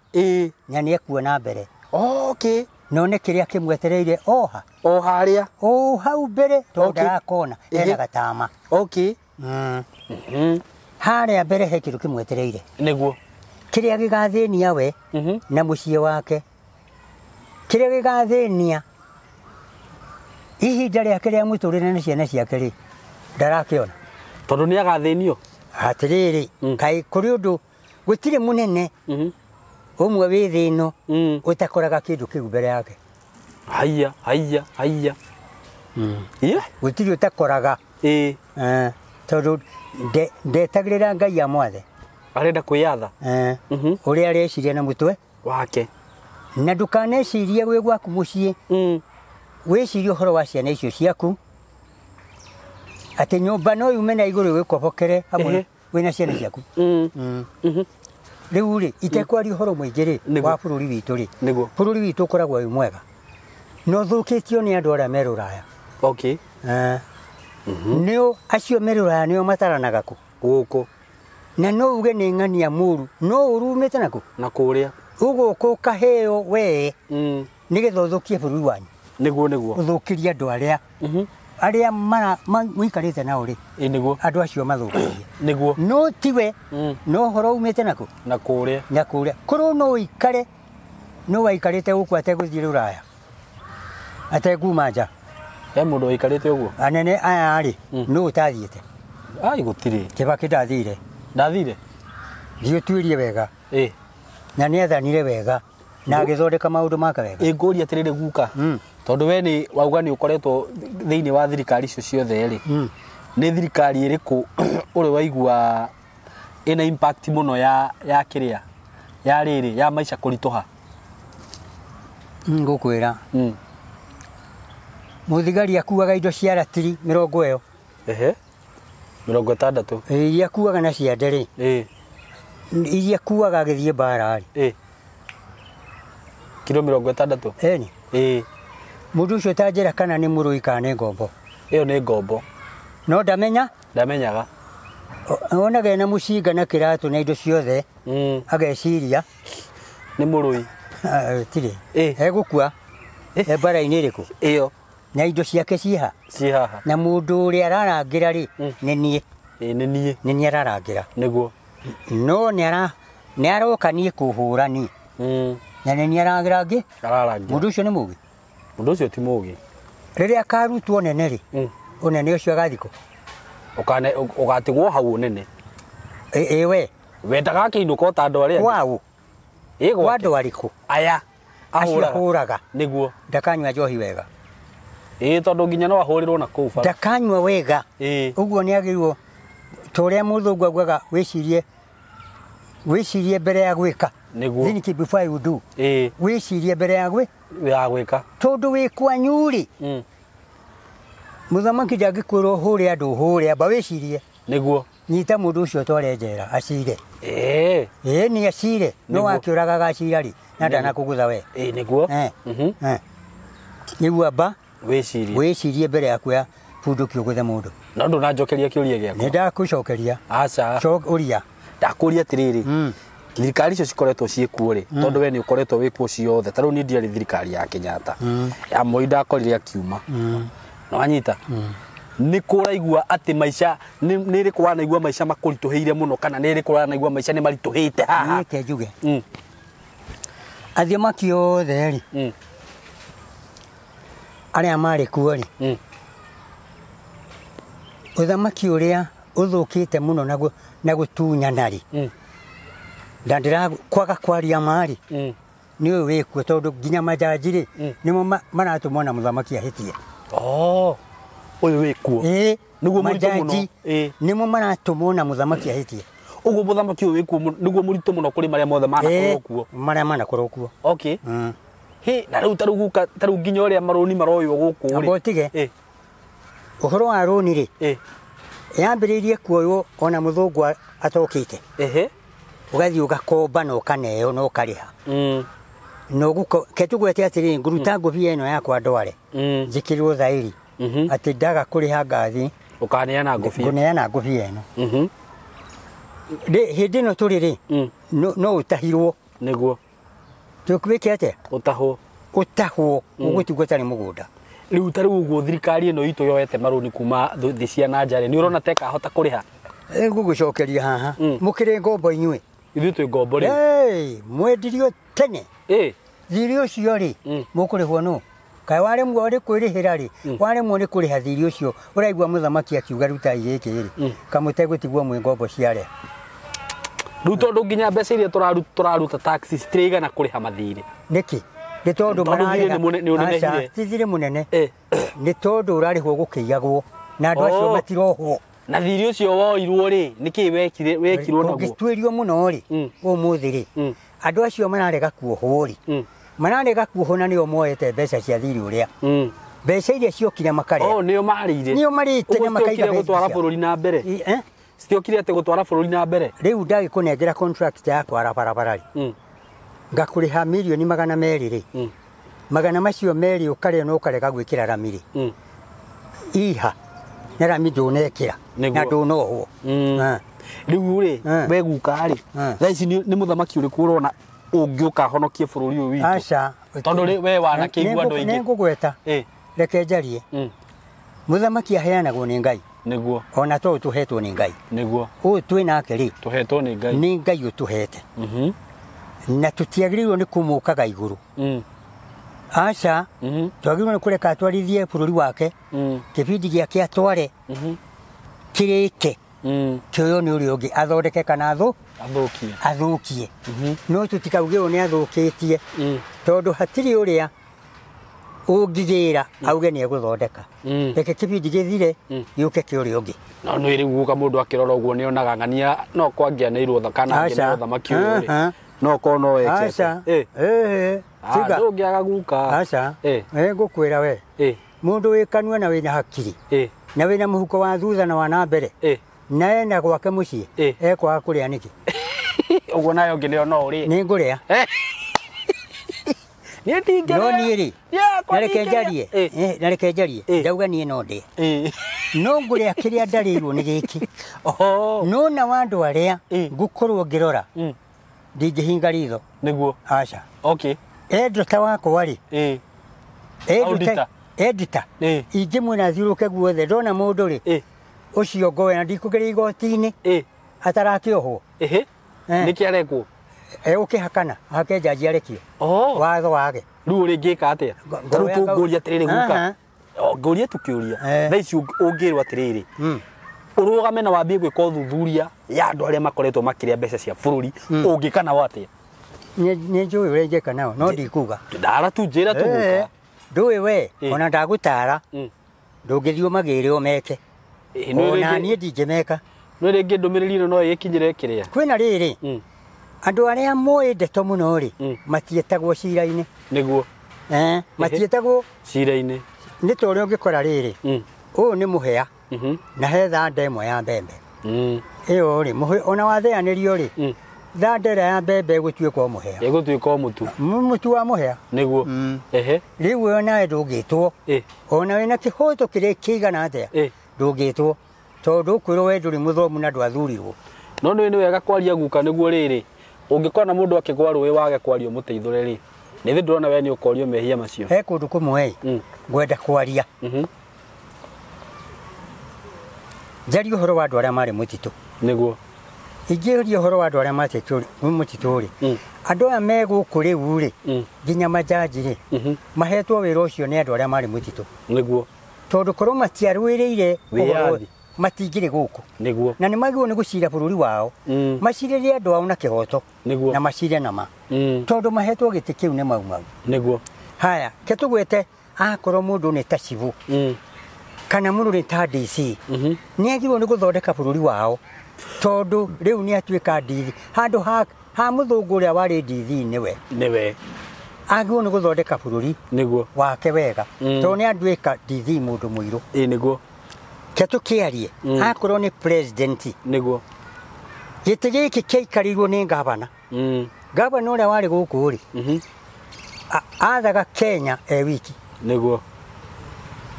Na nĩ ekuona mbere. Okay. No nĩ kĩrĩa kĩmwetereire oha. O harĩa. O hau mbere tondũ ndarakona hena gatama. Okay. Harĩa mbere he kĩndũ kĩmwetereire. Nĩguo. Kĩrĩa gĩgathĩnia we na mũciĩ wake. Kĩrĩa gĩgathĩnia ihinda rĩake rĩa mũtũrĩre na ciana ciake rĩ ndarakĩona. Tondũ nĩ agathĩnio. Atĩrĩrĩ, kaĩ kũrĩ ũndũ gũtirĩ mũnene ũmwe wĩ thĩ ĩno ũtakoraga kĩndũ kĩu mbere yake. Haiya, haiya, haiya. Gũtirĩ ũtakoraga. Tondũ ndetagĩrĩra Ngai amwathe. Arenda kwĩyatha. Ũrĩa areciria na mũtwe wake. Na ndũkanecirie wĩ gwaku mũciĩ. Wĩcirie ũhoro wa ciana icio ciaku. Atĩ nyũmba no yume na igũrũ ĩgũkobokere hamwe wĩna ciana ciaku. Rĩu rĩ itekwaria ũhoro mũingĩ rĩ wa bũrũri witũ rĩ. Bũrũri witũ ũkoragwo wĩ mwega. No ũthũkĩtio nĩ andũ arĩa me rũraya. Okay. Nĩo acio me rũraya nĩo mataranaga kũ? Gũkũ. Na no uge nĩ ng'ania mũru no ũru umĩte nakũ? Na kũrĩa. Ũgũka ũkaheo we nĩgetha ũthũkie bũrũri wanyu. Nĩguo nĩguo. Ũthũkĩrie andũ arĩa arĩa mũikarĩte nao rĩ. Nĩguo. Andũ acio mathũkĩrie. Nĩguo. No tiwe no ũhoro umĩte nakũ? Na kũrĩa. Na kũrĩa. Korwo no ũikare no waikarĩte gũkũ ategũthiĩ rũraya. Atekuma nja. He mũndũ waikarĩte ũguo? Anene aya rĩ no ũtathiĩte. Ai gũtirĩ. Kibaki ndathire. Ndathire? Thiĩ ũtuĩrie wega. Na nĩ athanire wega. Na agĩthondeka maũndũ make wega. Ngũria atĩrĩrĩ guka. Tondũ we nĩ wauga nĩ ũkoretwo thĩinĩ wa thirikari icio ciothe rĩ. Nĩ thirikari ĩrĩkũ ũrĩ waigua Ĩna impact mũno ya kĩrĩa ya rĩrĩ ya maica kũritũha. Ngũkwĩra. Mũthigari akuaga indo cia ratiri 20 ĩyo. Ehe. 60. Iria akuaga na ciande rĩ. Iria akuaga agĩthiĩ mbara rĩ. Kiro 60. Ĩni. Mũndũ ũcio ta njĩra kana nĩ mũrũi kana nĩ ngombo. Ĩyo nĩ ngombo. No ndamenya? Ndamenyaga. Onaga ena mũcinga na kĩratũ na indo ciothe. Ageciria nĩ mũrũi. Tirĩ. Egũkua. E mbara-inĩ ĩrĩkũ? Ĩyo. Na indo ciake ciĩha? Ciĩ haha. Na mũndũ ũrĩa ararangĩra rĩ, nĩ niĩ. Nĩ niĩ. Nĩ niĩ ararangĩra. Nĩguo. No nĩ aroka niĩ kũhũra niĩ. Na nĩ niĩ ararangĩra. Ararangĩra. Mũndũ ũcio nĩ mũũgĩ? Mũndũ ũcio ti mũũgĩ. Rĩrĩa akarutwo nene rĩ, ũnene ũcio agathikwo. Ũgatigwo hau ũnene. Ĩ we. Wendaga akĩinũka o ta andũ arĩa angĩ. Kwaũ? Ĩ Kwa gwake. andũ arĩkũ? Aya. Acio ahũraga. Nĩguo. Ndakanyua njohi wega. Ĩ tondũ nginya no ahũrĩrwo na kũu bara. Ndakanyua wega. Ũguo nĩ agĩrĩirwo ta ũrĩa mũthũngũ augaga wĩcirie mbere ya gwĩka. Nĩguo. Think before you do. Wĩcirie mbere ya ya gwĩka. Tondũ wĩ kwanyu rĩ, mũthamaki ndangĩkwĩra ũhũre andũ ũhũre, amba wĩcirie. Nĩguo. Nyita mũndũ ũcio ũtware njera acire. Ĩ nĩ acire. No Nĩguo. akĩũragaga acira rĩ, na ndanakũgũtha we. Nĩguo. Nĩguo amba wĩcirie. Wĩcirie mbere ya kuoya bunduki ũgũthe mũndũ. No ndũnanjokeria kĩũria gĩakwa. Nĩ ndakũcokeria. Aca. Ũria. Ndakũria atĩrĩrĩ. Thirikari icio cikoretwo ciĩkuo rĩ, tondũ we nĩ ũkoretwo wĩkuo ciothe. Ta rĩu niĩ ndiarĩ thirikari ya Kenyatta. Ya Moi ndakorire akiuma. No wanyita? Nĩ kũraigua atĩ maica nĩ rĩkũ wanaigua maica makũritũhĩire mũno kana nĩ rĩkũ wanaigua maica nĩ maritũhĩte haha? Niĩ ke njuge. Athamaki othe rĩ, arĩa marĩ kuo rĩ, ũthamaki ũrĩa ũthũkĩte mũno na gũtunyana rĩ, na ndĩra kwaga kwaria ma rĩ, nĩ ũyũ wĩkuo tondũ nginya majaji rĩ, nĩmo maratũmwo na mũthamaki ahĩtie. Ũyũ wĩkuo. Nĩguo mũritũ mũno. Majaji nĩmo maratũmwo na mũthamaki ahĩtie. Ũguo mũthamaki ũyũ wĩkuo nĩguo mũritũ mũno kũrĩ marĩa mothe manakorwo kuo. Marĩa manakorwo kuo. Okay. Hĩ, na rĩu ta rĩu nginya ũrĩa marũni maroywo gũkũ rĩ. Amba ũtige. Ũhoro wa rũni rĩ, yambĩrĩirie kuoywo ona mũthũngũ atokĩte. Ũgathiĩ ũgakomba na ũkaneo na ũkarĩha. Na ũguko, ke tũgwete atĩrĩrĩ, ngũruta ngũbia ĩno yakwa ndware. Njĩkĩrwo thaĩri. Atĩ ndaga kũrĩha ngathi. Ũkaneana ngũbia. Ngũneana ngũbia ĩno. Hĩndĩ ĩno tũrĩ rĩ, no ũtahirwo. Nĩguo. Tũkwĩke atĩa? Ũtahwo. Ũtahwo, ũgũtigwo ũtarĩ mũgũnda. Rĩu ta rĩu ũguo thirikari ĩno itũ yoete marũni kuma thĩ cia na nja rĩ, nĩ ũrona ta ĩkahota kũrĩha? Ngũgũcokeria haha. Mũkĩrĩ ngombo inyuĩ. Ithuĩ twĩ ngombo rĩu. Mwendirio tene. Thirĩ ũcio rĩ, mũkũrĩhwo nũ? Kaĩ waremwo nĩ kwĩrĩhĩra rĩ, waremwo nĩ kũrĩha thirĩ ũcio, ũraigua mũthamaki akiuga rutai gĩkĩ rĩ, kamũtegũtigwo mwĩ ngombo cia arĩa. Rĩu tondũ nginya mbeca iria tũraruta tax citiraigana kũrĩha mathirĩ. Nĩkĩ? Nĩ tondũ mararĩha. Nĩ ũnenehire. Aca, ti thirĩ mũnene. Nĩ tondũ ũrarĩhwo gũkĩiyagwo na andũ acio matirohwo. Na thirĩ ũcio woirwo rĩ, nĩkĩ wekirwo naguo? Ũngĩtuĩrio mũno rĩ, ũmũthĩ rĩ, andũ acio mararega kuohwo rĩ, mararega kuohwo na nĩo moete mbeca cia thirĩ ũrĩa. Mbeca iria ciokire makarĩa. Nĩo marĩire. Nĩo marĩte na makaiga mbeca gũtwara bũrũri na mbere. Citiokire atĩ gũtwara bũrũri na mbere. Rĩu ndagĩkũnengera contract ya kwara barabara rĩ, ngakũrĩha mirioni 200 rĩ, magana macio merĩ ũkarĩa na ũkarega gwĩkĩra rami rĩ, iha na rami ndũnekĩra na ndũnohwo. Rĩu rĩ, we guka rĩ, thaa ici nĩ mũthamaki ũrĩkũ ũrona ũngĩũka ahonokie bũrũri ũyũ witũ? Aca. Tondũ rĩ, we wanakĩigua andũ aingĩ. Nĩngũgweta. Reke njarie. Mũthamaki aheanagwo nĩ Ngai. Nĩguo. Ona to tũhetwo nĩ Ngai. Nĩguo. Ũyũ twĩ nake rĩ, tũhetwo nĩ Ngai. Nĩ Ngai ũtũhete. Na tũtiagĩrĩirwo nĩ kũmũkaga igũrũ. Aca, twagĩrĩirwo nĩ kũreka atwarithie bũrũri wake, kĩbindi gĩake atware, kĩrĩke, kĩoywo nĩ ũrĩa ũngĩ athondeke kana athũkie. Athũkie. No tũtikauge ũyũ nĩ athũkĩtie, tondũ hatirĩ ũrĩa Ũngĩgĩra auge nĩ egũthondeka. Reke kĩbindi gĩthire gĩũke kĩa ũrĩa ũngĩ. No nĩ rĩu guka mũndũ akĩrora ũguo nĩ onaga ng'ania no kwangĩanĩirwo kana angĩanĩirwo thamaki ũyũ rĩ. No korwo no wekete. Aca. Tiga. Ndũngĩaga guka. Aca. Ngũkwĩra we. Mũndũ wĩ kanua na wĩna hakiri. Na wĩna mũhuko wa thutha na wa na mbere. Na ena gwake mũciĩ. Ekwaga kũrĩa nĩkĩ? Ũguo nayo ũngĩ nĩyo no ũrĩe. Nĩ ngũrĩa. Niĩ ndingĩrĩa. No niĩ rĩ. Na reke njarie. Na reke njarie. Ndauga niĩ no ndĩe. No ngũrĩa kĩrĩa ndarĩirwo nĩ gĩkĩ. No na wa andũ arĩa ngũkorwo ngĩrora. Ndingĩhinga ritho. Nĩguo. Aca. Okay. Editor wakwa rĩ. Auditor. Editor. Ingĩmwĩra thiũrũke guothe ndona mũndũ rĩ. Ũcio ngoya na ndikũgeria igoti-inĩ. Atarakĩohwo. Nĩkĩ arekwo? Egũkĩhakana hake njanji arekio. Watho wage. Rĩu ũrĩngĩka atĩa? Rĩu tũngũria atĩrĩrĩ guka. Ngũrie tũkĩũria. Thaa ici ũngĩrwo atĩrĩrĩ. Ũrũgame na wambie gwĩka ũthuthuria ya andũ arĩa makoretwo makĩrĩa mbeca cia bũrũri ũngĩka nao atĩa? Nĩ njũĩ ũrĩa ingĩka nao no ndikuga. Ndara tu njĩra tu guka. Ndũĩ we ona ndagũtara ndũngĩthiĩ ũmagĩre ũmeke. Ona niĩ ndingĩmeka. No rĩngĩ ndũmĩrĩri ĩno no ĩgĩkinyĩre kĩrĩa. Kwĩna rĩrĩ. Andũ arĩa moĩ ndeto mũno rĩ matiĩtagwo cira-inĩ. Nĩguo. Matiĩtagwo cira-inĩ. Nĩ ta ũrĩa ũngĩkora rĩrĩ. Ũyũ nĩ mũhĩa. Na he thanda ĩmwe ya mbembe. Ĩyo rĩ ona watheanĩrio rĩ. Thanda ĩrĩa ya mbembe ĩgũtuĩka o mũhĩa. Ĩgũtuĩka o mũtu. Mũtu wa mũhĩa. Nĩguo. Rĩu we nawe ndũngĩtwo. Ona wĩna kĩhoto kĩrĩa kĩigana atĩa. Ndũngĩtwo. Tondũ ũkwĩrwo we ndũrĩ mũthomu na ndwathurirwo. No nĩ wega kwaria guka nĩguo rĩrĩ. Ũngĩkona mũndũ akĩgwa rũĩ wage kwaria ũmũteithũre rĩ. Nĩ thĩ ndĩrona we nĩ ũkorio mehia macio. He kũndũ kũmwe ngwenda kwaria. Njarie ũhoro wa andũ arĩa marĩ mũtitũ. Nĩguo. Ingĩũria ũhoro wa andũ arĩa marĩ mũtitũ rĩ. Andũ aya me gũkũ rĩu rĩ nginya majaji rĩ mahetwo wĩra ũcio nĩ andũ arĩa marĩ mũtitũ. Nĩguo. Tondũ korwo matiarũĩrĩire ũhoro matingĩrĩ gũkũ. Nĩguo. Na nĩ magĩrĩirwo nĩ gũcira bũrũri wao. Macirĩre andũ ao na kĩhoto. Nĩguo. Na macire na ma. Tondũ mahetwo gĩtĩ kĩu nĩ Mau Mau. Nĩguo. Haya, ke tũgwete akorwo mũndũ nĩ ta cibũ. Kana mũndũ nĩ ta DC. Nĩ agĩrĩirwo nĩ gũthondeka bũrũri wao. Tondũ rĩu nĩ atuĩka DC. Handũ ha mũthũngũ ũrĩa warĩ DC nĩwe. Nĩwe. Agĩrĩirwo nĩ gũthondeka bũrũri. Nĩguo. Wake wega. Tondũ nĩ atuĩka DC mũndũ mũirũ. Ĩĩ nĩguo. Ke tũkĩarie akorwo nĩ president. Nĩguo. Gĩtĩ gĩkĩ kĩaikarĩirwo nĩ gavana. Gavana ũrĩa warĩ gũkũ rĩ. Athaga Kenya e wiki. Nĩguo.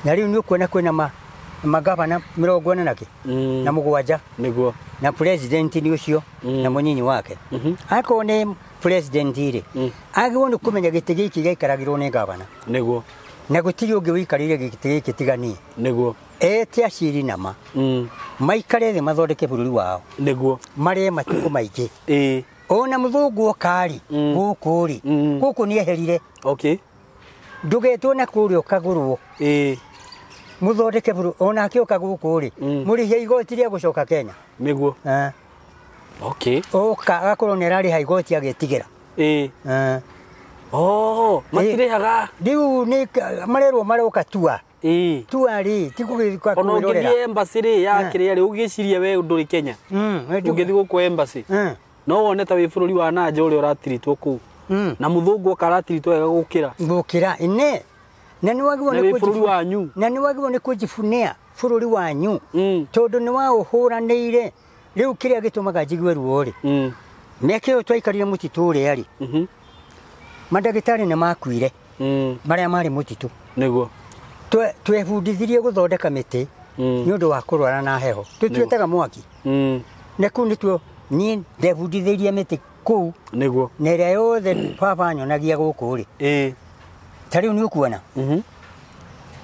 Na rĩu nĩ ũkuona kwĩna magavana 47 na kĩ. Na 7. Nĩguo. Na president nĩ ũcio na mũnyinyi wake. Akorwo nĩ president rĩ. Agĩrĩirwo nĩ kũmenya gĩtĩ gĩkĩ gĩaikaragĩrwo nĩ gavana. Nĩguo. Na gũtirĩ ũngĩ ũikarĩire gĩtĩ gĩkĩ tiga niĩ. Nĩguo. Ete aciri nama. Maikare thĩ mathondeke bũrũri wao. Nĩguo. Marĩe matukũ maingĩ. Ona mũthũngũ oka-rĩ gũkũ rĩ. Gũkũ nĩ eherire. Okay. Ndũgetwo na kũrĩa ũkagũrwo. Mũthondeke bũrũri ona akĩũka gũkũ rĩ. Mũrĩhie igoti rĩa gũcoka Kenya. Nĩguo. Okay. Oka agakorwo nĩ ararĩha igoti agĩtigĩra. Matirĩhaga. Rĩu nĩ marerwo maroka tua. Tua rĩ ti gũgĩka Ona kwĩrorera. ũngĩthiĩ embassy rĩ ya kĩrĩa rĩ ũgĩcirie we ndũrĩ Kenya. Ũngĩthiĩ gũkũ embassy. No wone ta wĩ bũrũri wa nanja ũrĩa ũratiritwo kũu. Na mũthũngũ oka aratiritwo wega gũkĩra. Gũkĩra ine. Na nĩ wagĩrĩirwo Na nĩ wĩ bũrũri wanyu. Na nĩ wagĩrĩirwo nĩ kũjibunia bũrũri wanyu. Tondũ nĩ waũhũranĩire. Rĩu kĩrĩa gĩtũmaga njigue ruo rĩ. Mĩaka ĩyo twaikarire mũtitũ ũrĩa rĩ. Mandagĩtarĩ nĩ makuire. Marĩa marĩ mũtitũ. Nĩguo. Twebundithirie gũthondeka mĩtĩ nĩ ũndũ wa kũrwara na heho. Tũtiĩtaga mwaki. Na kũu nĩtuo niĩ ndebundithĩirie mĩtĩ kũu. Nĩguo. Na ĩrĩa yothe baba anyonagia gũkũ rĩ. Ta rĩu nĩ ũkuona.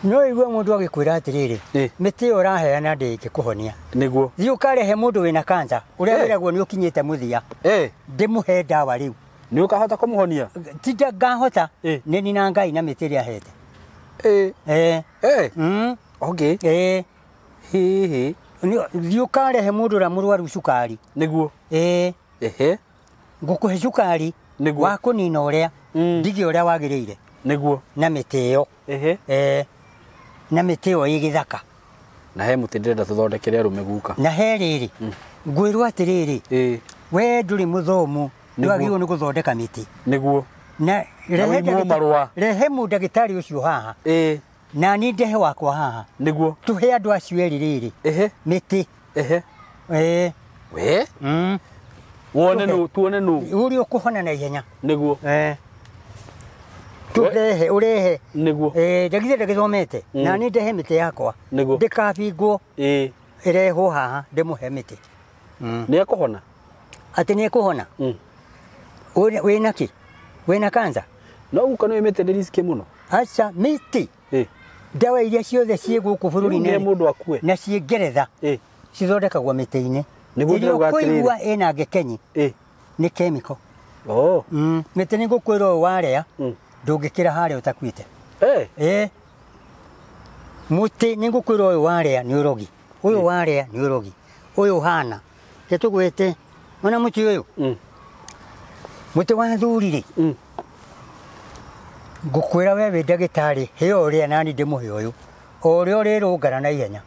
No igue mũndũ agĩkwĩra atĩrĩrĩ, mĩtĩ ĩyo ũraheana ndĩngĩkũhonia. Nĩguo. Thiĩ ũkarehe mũndũ wĩna cancer ũrĩa wĩragwo nĩ ũkinyĩte mũthia. Ndĩmũhe ndawa rĩu. Nĩ ũkahota kũmũhonia? Ti ngahota. Nĩ nina Ngai na mĩtĩ ĩrĩa ahete. Okay. Hihi. Thiĩ ũkarehe mũndũ ũrĩa mũrwaru cukari. Nĩguo. Ngũkũhe cukari Nĩguo. wa kũnina ũrĩa ndige ũrĩa wagĩrĩire. Nĩguo. Na mĩtĩ ĩyo. Ehe. Na mĩtĩ ĩyo ĩ gĩthaka. Na he mũtĩ ndĩrenda tũthondekere arũme guka. Na he rĩrĩ, ngwĩrwo atĩrĩrĩ, we ndũrĩ mũthomu, ndwagĩrĩirwo nĩ gũthondeka mĩtĩ. Nĩguo. Na rehe marũa. Rehe mũndagĩtarĩ ũcio haha. Na niĩ ndehe wakwa haha. Nĩguo. Tũhe andũ acio erĩ rĩrĩ. Ehe. Mĩtĩ. Ehe. We? Wone nũ, tuone nũ. Ũrĩa ũkũhona na ihenya. Nĩguo. Tũrehe, ũrehe. Nĩguo. Ndagithĩ ndagĩthomete. Na niĩ ndehe mĩtĩ yakwa. Nĩguo. Ndĩkabingwo. Ĩrehwo haha ndĩmũhe mĩtĩ. Nĩ ekũhona? Atĩ nĩ ekũhona? Wĩna kĩ? Wĩna kansa? No guka nĩ mĩtĩ nĩ riski mũno. Aca, mĩtĩ. Ndawa iria ciothe ciĩ gũkũ bũrũri-inĩ mũndũ akue. Na ciĩ Ngeretha. Cithondekagwo mĩtĩ-inĩ. Nĩguo ndĩrauga atĩrĩrĩ. Ĩrĩa ĩna ngekenyi. Nĩ chemical. Mĩtĩ nĩ ngũkwĩra ũũ warĩa, ndũngĩkĩra harĩa ũtakuĩte. Mũtĩ nĩ ngũkwĩra ũyũ warĩa nĩ ũrogi. Ũyũ warĩa nĩ ũrogi. Ũyũ ũhana. Tũgwĩte. Ona mũtĩ ũyũ. Mũtĩ wa thuri rĩ. Ngũkwĩra we wĩ ndagĩtarĩ, heo ũrĩa nani ndĩmũhe ũyũ. O ũrĩa ũrĩrũngana na ihenya.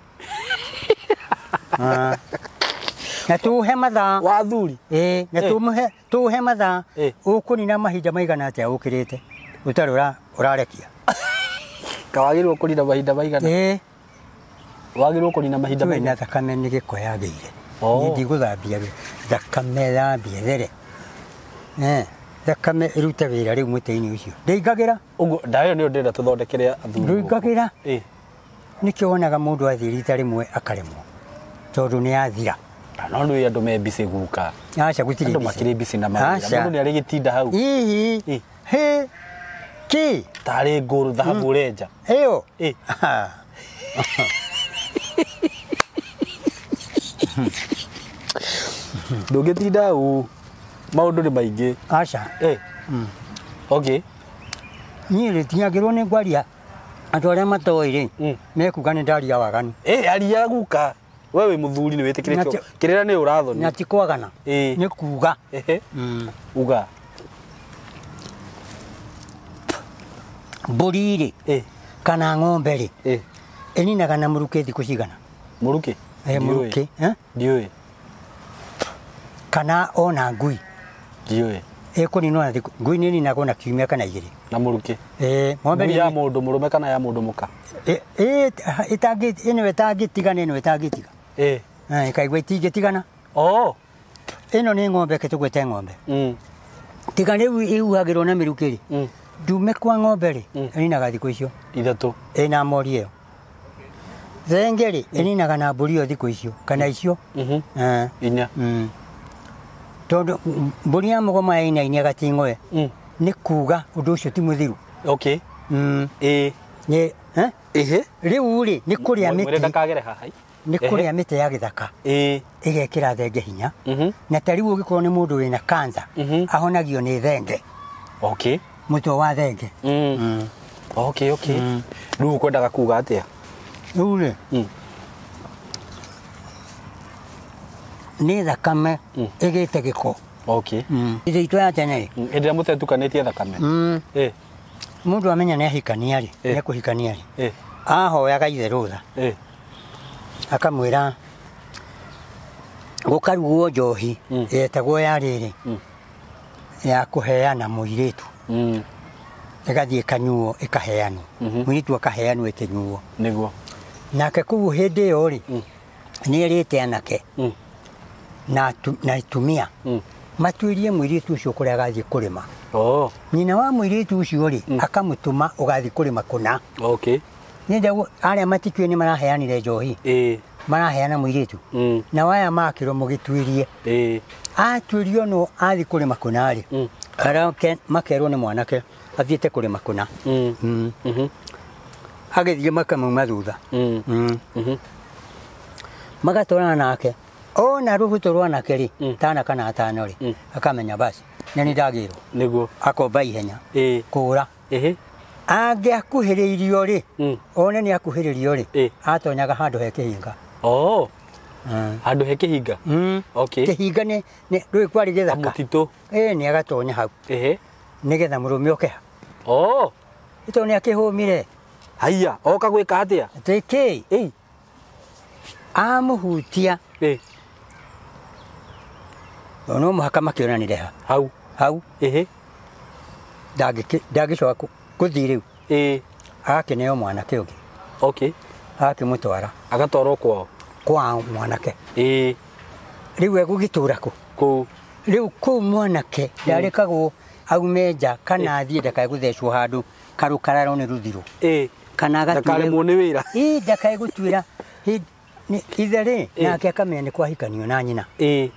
Na tũhe mathaa. Wa thuri? Na tũhe mathaa. Ũkũnina mahinda maigana atĩa ũkĩrĩte? Ũtarĩ ũrarekia. Kawagĩrĩirwo kũnina mahinda maigana? Wagĩrĩirwo kũnina mahinda maigana? Na thakame nĩ gĩko yagĩire. Niĩ ndigũthambia thakame thambie there. Thakame ĩrute wĩra rĩu mũtĩ-inĩ ũcio. Ndĩingagĩra. Ũguo ndawa ĩyo nĩyo ndĩrenda tũthondekere athuri. Ndũingagĩra. Nĩkĩo wonaga mũndũ athiĩ rita rĩmwe akaremwo. Tondũ nĩ athira. No nĩ andũ me busy guka. Aca, gũtirĩ Andũ busy. makĩrĩ busy na mawĩra. Aca. Mũndũ nĩ arĩ gĩtinda hau. Hihi. He. Kĩ? Tarĩ ngũrũ thahabu ũrenja. Ĩyo. Ndũngĩtinda hau. Maũndũ nĩ maingĩ. Aca. Okay. Niĩ rĩ tinyagĩrwo nĩ ngwaria. Andũ arĩa matoĩ rĩ, mekuga nĩ ndaria waganu. Aria guka. We wĩ mũthuri nĩ wĩtĩkĩrĩtio. Kĩrĩra nĩ ũrathoni. Na ti kwagana. Nĩ kuga. Uga. Mbũri rĩ, kana ng'ombe rĩ, ĩninaga na mũrukĩ thikũ cigana? Mũrukĩ? Mũrukĩ. Ndiũĩ. Kana ona ngui. Ndiũĩ. Ĩkũninwo na thikũ, ngui nĩ ĩninagwo na kiumia kana igĩrĩ. Na mũrukĩ? Ng'ombe Ngui ya mũndũ mũrũme kana ya mũndũ mũka? Ĩno ĩtangĩtigana, ĩno ĩtangĩtiga. Ĩkaigua itingĩtigana. Ĩno nĩ ng'ombe, reke tũgwĩte ng'ombe. Tiga rĩu ĩhuhagĩrwo na mĩrukĩ rĩ, ndume kwa ng'ombe rĩ, ĩninaga thikũ icio. Ithatũ. Ĩna mori ĩyo. Thenge rĩ, ĩninaga na mbũri ĩyo thikũ icio, kana icio. Inya. Tondũ mbũri ya mũgoma yainainia gating'oe, nĩ kuga ũndũ ũcio ti mũthiru. Okay. Nĩ, Rĩu rĩ, nĩ kũrĩa mĩtĩ. Mwĩre ndakagere haha. Nĩ kũrĩa mĩtĩ ya gĩthaka. Ĩgekĩra thenge hinya. Na ta rĩu ũngĩkorwo nĩ mũndũ wĩna cancer, ahonagio nĩ thenge. Okay. Mũtwe wa thenge. Okay, okay. Rĩu ũkwendaga kuga atĩa? Rĩu rĩ, nĩ thakame ĩgĩte gĩko. Okay. Ithe itũ ya tene rĩ. Hĩndĩ ĩrĩa mũtetukanĩtie thakame. Mũndũ amenya nĩ ahikania rĩ, nĩ ekũhikania rĩ. Ahoyaga ithe rũtha. Akamwĩra gũkarugwo njohi yetagwo ya rĩrĩ, ya kũheana mũirĩtu. Ĩgathiĩ ĩkanyuo, ĩkaheanwo. Mũirĩtu akaheanwo ĩkĩnyuo. Nĩguo. Nake kũu hĩndĩ ĩyo rĩ, nĩ erĩte anake na atumia matuĩrie mũirĩtu ũcio kũrĩa agathiĩ kũrĩma. Nyina wa mũirĩtu ũcio rĩ, akamũtũma ũgathiĩ kũrĩma kũna. Okay. Nĩ arĩa matikĩũĩ nĩ maraheanire njohi. Maraheana mũirĩtu. Na waya makĩrwo mũgĩtuĩrie. Atuĩrio no athiĩ kũrĩma kũna rĩ, aroke makerwo nĩ mwanake athiĩte kũrĩma kũna. Agĩthiĩ makamuma thutha. Magatwarana nake. Ona rũbuto rwa anake rĩ, tana kana atano rĩ, akamenya basi na nĩ ndagĩrwo. Nĩguo. Akomba ihenya. Kũra. Angĩakuhĩrĩirio rĩ, one nĩ akuhĩrĩirio rĩ, atonyaga handũ he kĩhinga. Handũ he kĩhinga? Okay. Kĩhinga nĩ rũĩ kwarĩ gĩthaka. Mũtitũ. Nĩ agatonya hau. Nĩgetha mũrũme oke. Ito nĩ akĩhũmire. Haiya, oka gwĩka atĩa? Atĩ Ĩĩ. Amũhutia. Ĩĩ. No mũhaka makĩonanire ha. Hau. Hau. Ĩhĩ. Ndangĩcoka gũthiĩ rĩu. Ĩĩ. Agakĩneo mwanake ũngĩ. Okay. Agakĩmũtwara. Agatwarwo kwao. Kwa mwanake. Ĩĩ. Rĩu egũgĩtũra kũ? Kũu. Rĩu kũu mwanake ndarekagwo aume nja kana athiĩ ndakae gũthecwo handũ karũkararo nĩ rũthiro. Ĩĩ. Kana agatuĩre. Ndakaremwo nĩ wĩra. Ĩĩ ndakae gũtuĩra. Ithe rĩ nake akamenya nĩ kwahikanio na nyina. Ĩĩ.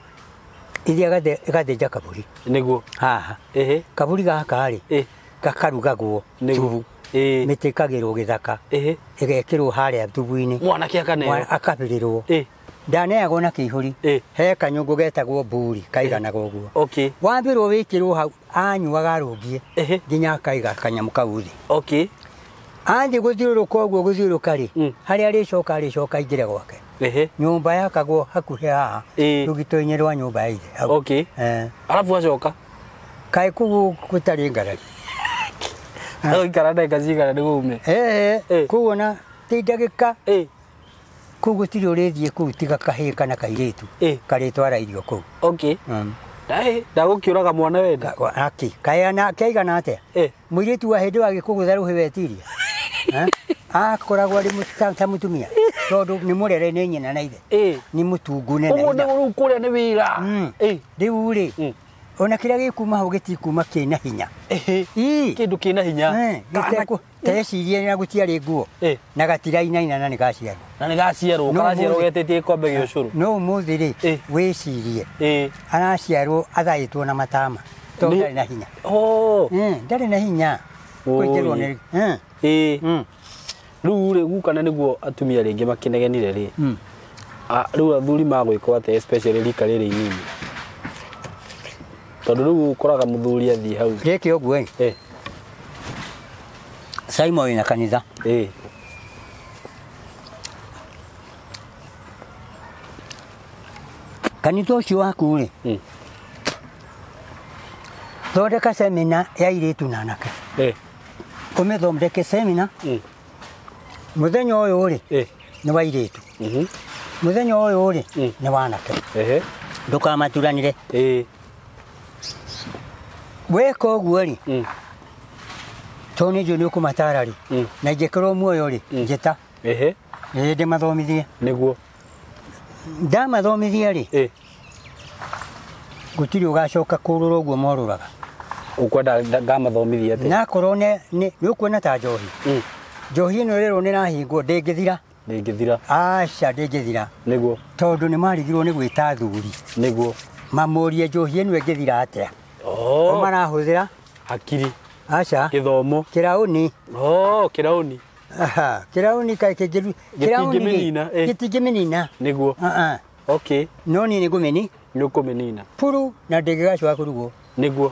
Ithe agathĩnja kaburi. Nĩguo. Haha. Ĩhĩ. Kaburi gaka rĩ. Ĩĩ. Gakarugagwo thubu. Ĩĩ. Mĩtĩ ĩkagĩrwo gĩthaka. Ĩhĩ. Ĩgekĩrwo harĩa thubu-inĩ. Mwanake akaneo. Akabĩrĩrwo. Ĩĩ. Ndaneagwo na kĩihũri. He kanyũngũ getagwo mburi kaiganaga ũguo. Okay. Wambĩrwo wĩkĩrwo hau anyuaga arũngie nginya akaiga kanyamũ kau thĩ. Okay. Athiĩ gũthiũrũrũka ũguo gũthiũrũrũka rĩ, harĩa arĩcoka arĩcoka aingĩre gwake. Nyũmba yakagwo hakuhĩ haha rũgito-inĩ rwa nyũmba ya ithe. Okay. Arabu acoka. Kaĩ kũu gũtarĩ ngarari. Agũikara ndagĩka cigana nĩguo ume? Kũu ona ti ndagĩka. Kũu gũtirĩ ũrĩthiĩ kũu tiga kahĩĩ kana kairĩtu karĩtwara irio kũu. Okay. Ndagũkĩũraga mwana wenda. Aki. Kaĩ kaigana atĩa? Mũirĩtu wa hĩndĩ wagĩkũgũtha rũhĩ wetiria. Akoragwo arĩ ta mũtumia tondũ nĩ mũrere nĩ nyina na ithe. Nĩ mũtungu nĩ na Ũguo rĩu kũrĩa nĩ wĩra. Rĩu rĩ ona kĩrĩa gĩkuma hau gĩtikuma kĩna hinya. Kĩndũ kĩna hinya. Tecirie na gũtiarĩ nguo na gatirainaina na nĩ gaciarwo. Na nĩ gaciarwo, karaciarwo getĩtie gĩkombe gĩa ũcũrũ. No ũmũthĩ rĩ wĩcirie araciarwo athaĩtwo na matama tondũ ndarĩ na hinya. Ndarĩ na hinya. Kũingĩrwo nĩ Rĩu rĩ guka na nĩguo atumia rĩngĩ makĩnegenire rĩ. Rĩu athuri magwĩkwo atĩa especially rika rĩrĩ inini? Tondũ rĩu ũkoraga mũthuri athiĩ hau. Rĩke ũguo ĩ. Simon wĩna kanitha. Kanitha ũcio waku rĩ. Thondeka semina ya airĩtu na anake. Ũmĩthondeke semina. Mũthenya ũyũ rĩ nĩ wa airĩtu. Mũthenya ũyũ rĩ nĩ wa anake. Ndũkamaturanĩre. Weka ũguo rĩ tondũ nĩ njũĩ nĩ ũkũmatara rĩ na ingĩkorwo muoyo rĩ njĩta ndĩmathomithie. Nĩguo. Ndamathomithia rĩ gũtirĩ ũgacoka kũrũra ũguo morũraga. Ũkwenda ngamathomithia atĩa? Nakorwo nĩ ũkuona ta njohi. Njohi ĩno ĩrerwo nĩ ĩrahingwo ndĩngĩthira. Ndĩngĩthira. Aca ndĩngĩthira. Nĩguo. Tondũ nĩ marigirwo nĩ gwĩta athuri. Nĩguo. Mamũrie njohi ĩno ĩngĩthira atĩa. O marahũthĩra hakiri. Aca. Gĩthomo. Kĩraũni. Kĩraũni. Kĩraũni kaĩ kĩngĩru. Gĩtingĩmĩnina. Gĩtingĩmĩnina. Nĩguo. Okay. No niĩ nĩngũmĩni. Nĩ ũkũmĩnina. Puru na ndĩngĩgacoka kũrugwo. Nĩguo.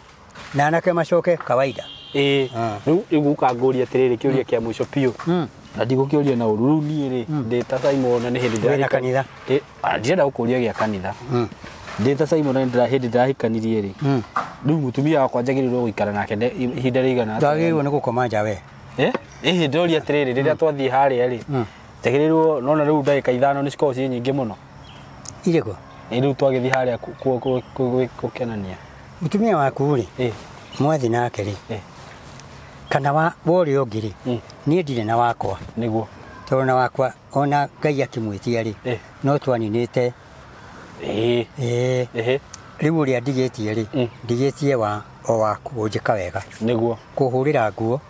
Na anake macoke kawaida. Rĩu guka ngũria atĩrĩrĩ kĩũria kĩa mũico biũ. Na ndigũkĩũria na ũru. Rĩu niĩ rĩ ndĩ ta Simon na nĩ hĩndĩ ndĩrahika kanitha. Ndirenda gũkũria gĩa kanitha. Ndĩ ta Simon na hĩndĩ ndĩrahikanirie rĩ. Rĩu mũtumia wakwa njagĩrĩirwo gũikara nake ihinda rĩigana atĩa? Ndwagĩrĩirwo nĩ gũkoma nja we. Ĩhĩ ndĩroria atĩrĩrĩ rĩrĩa twathiĩ harĩa rĩ njagĩrĩirwo nona rĩu ndagĩka 5 nĩ cikoragwo ciĩ nyingĩ mũno. Irĩkũ? Rĩu twagĩthiĩ harĩa gũkenania. Mũtumia waku rĩ mwathi nake rĩ kana wa ũrĩa ũngĩ rĩ niĩ ndirĩ na wakwa. Nĩguo. Tondũ na wakwa ona Ngai akĩmwĩtia rĩ no twaninĩte. Rĩu ũrĩa ndigĩtie rĩ ndigĩtie wa o wa kũnjĩka wega. Nĩguo. Kũhũrĩra nguo.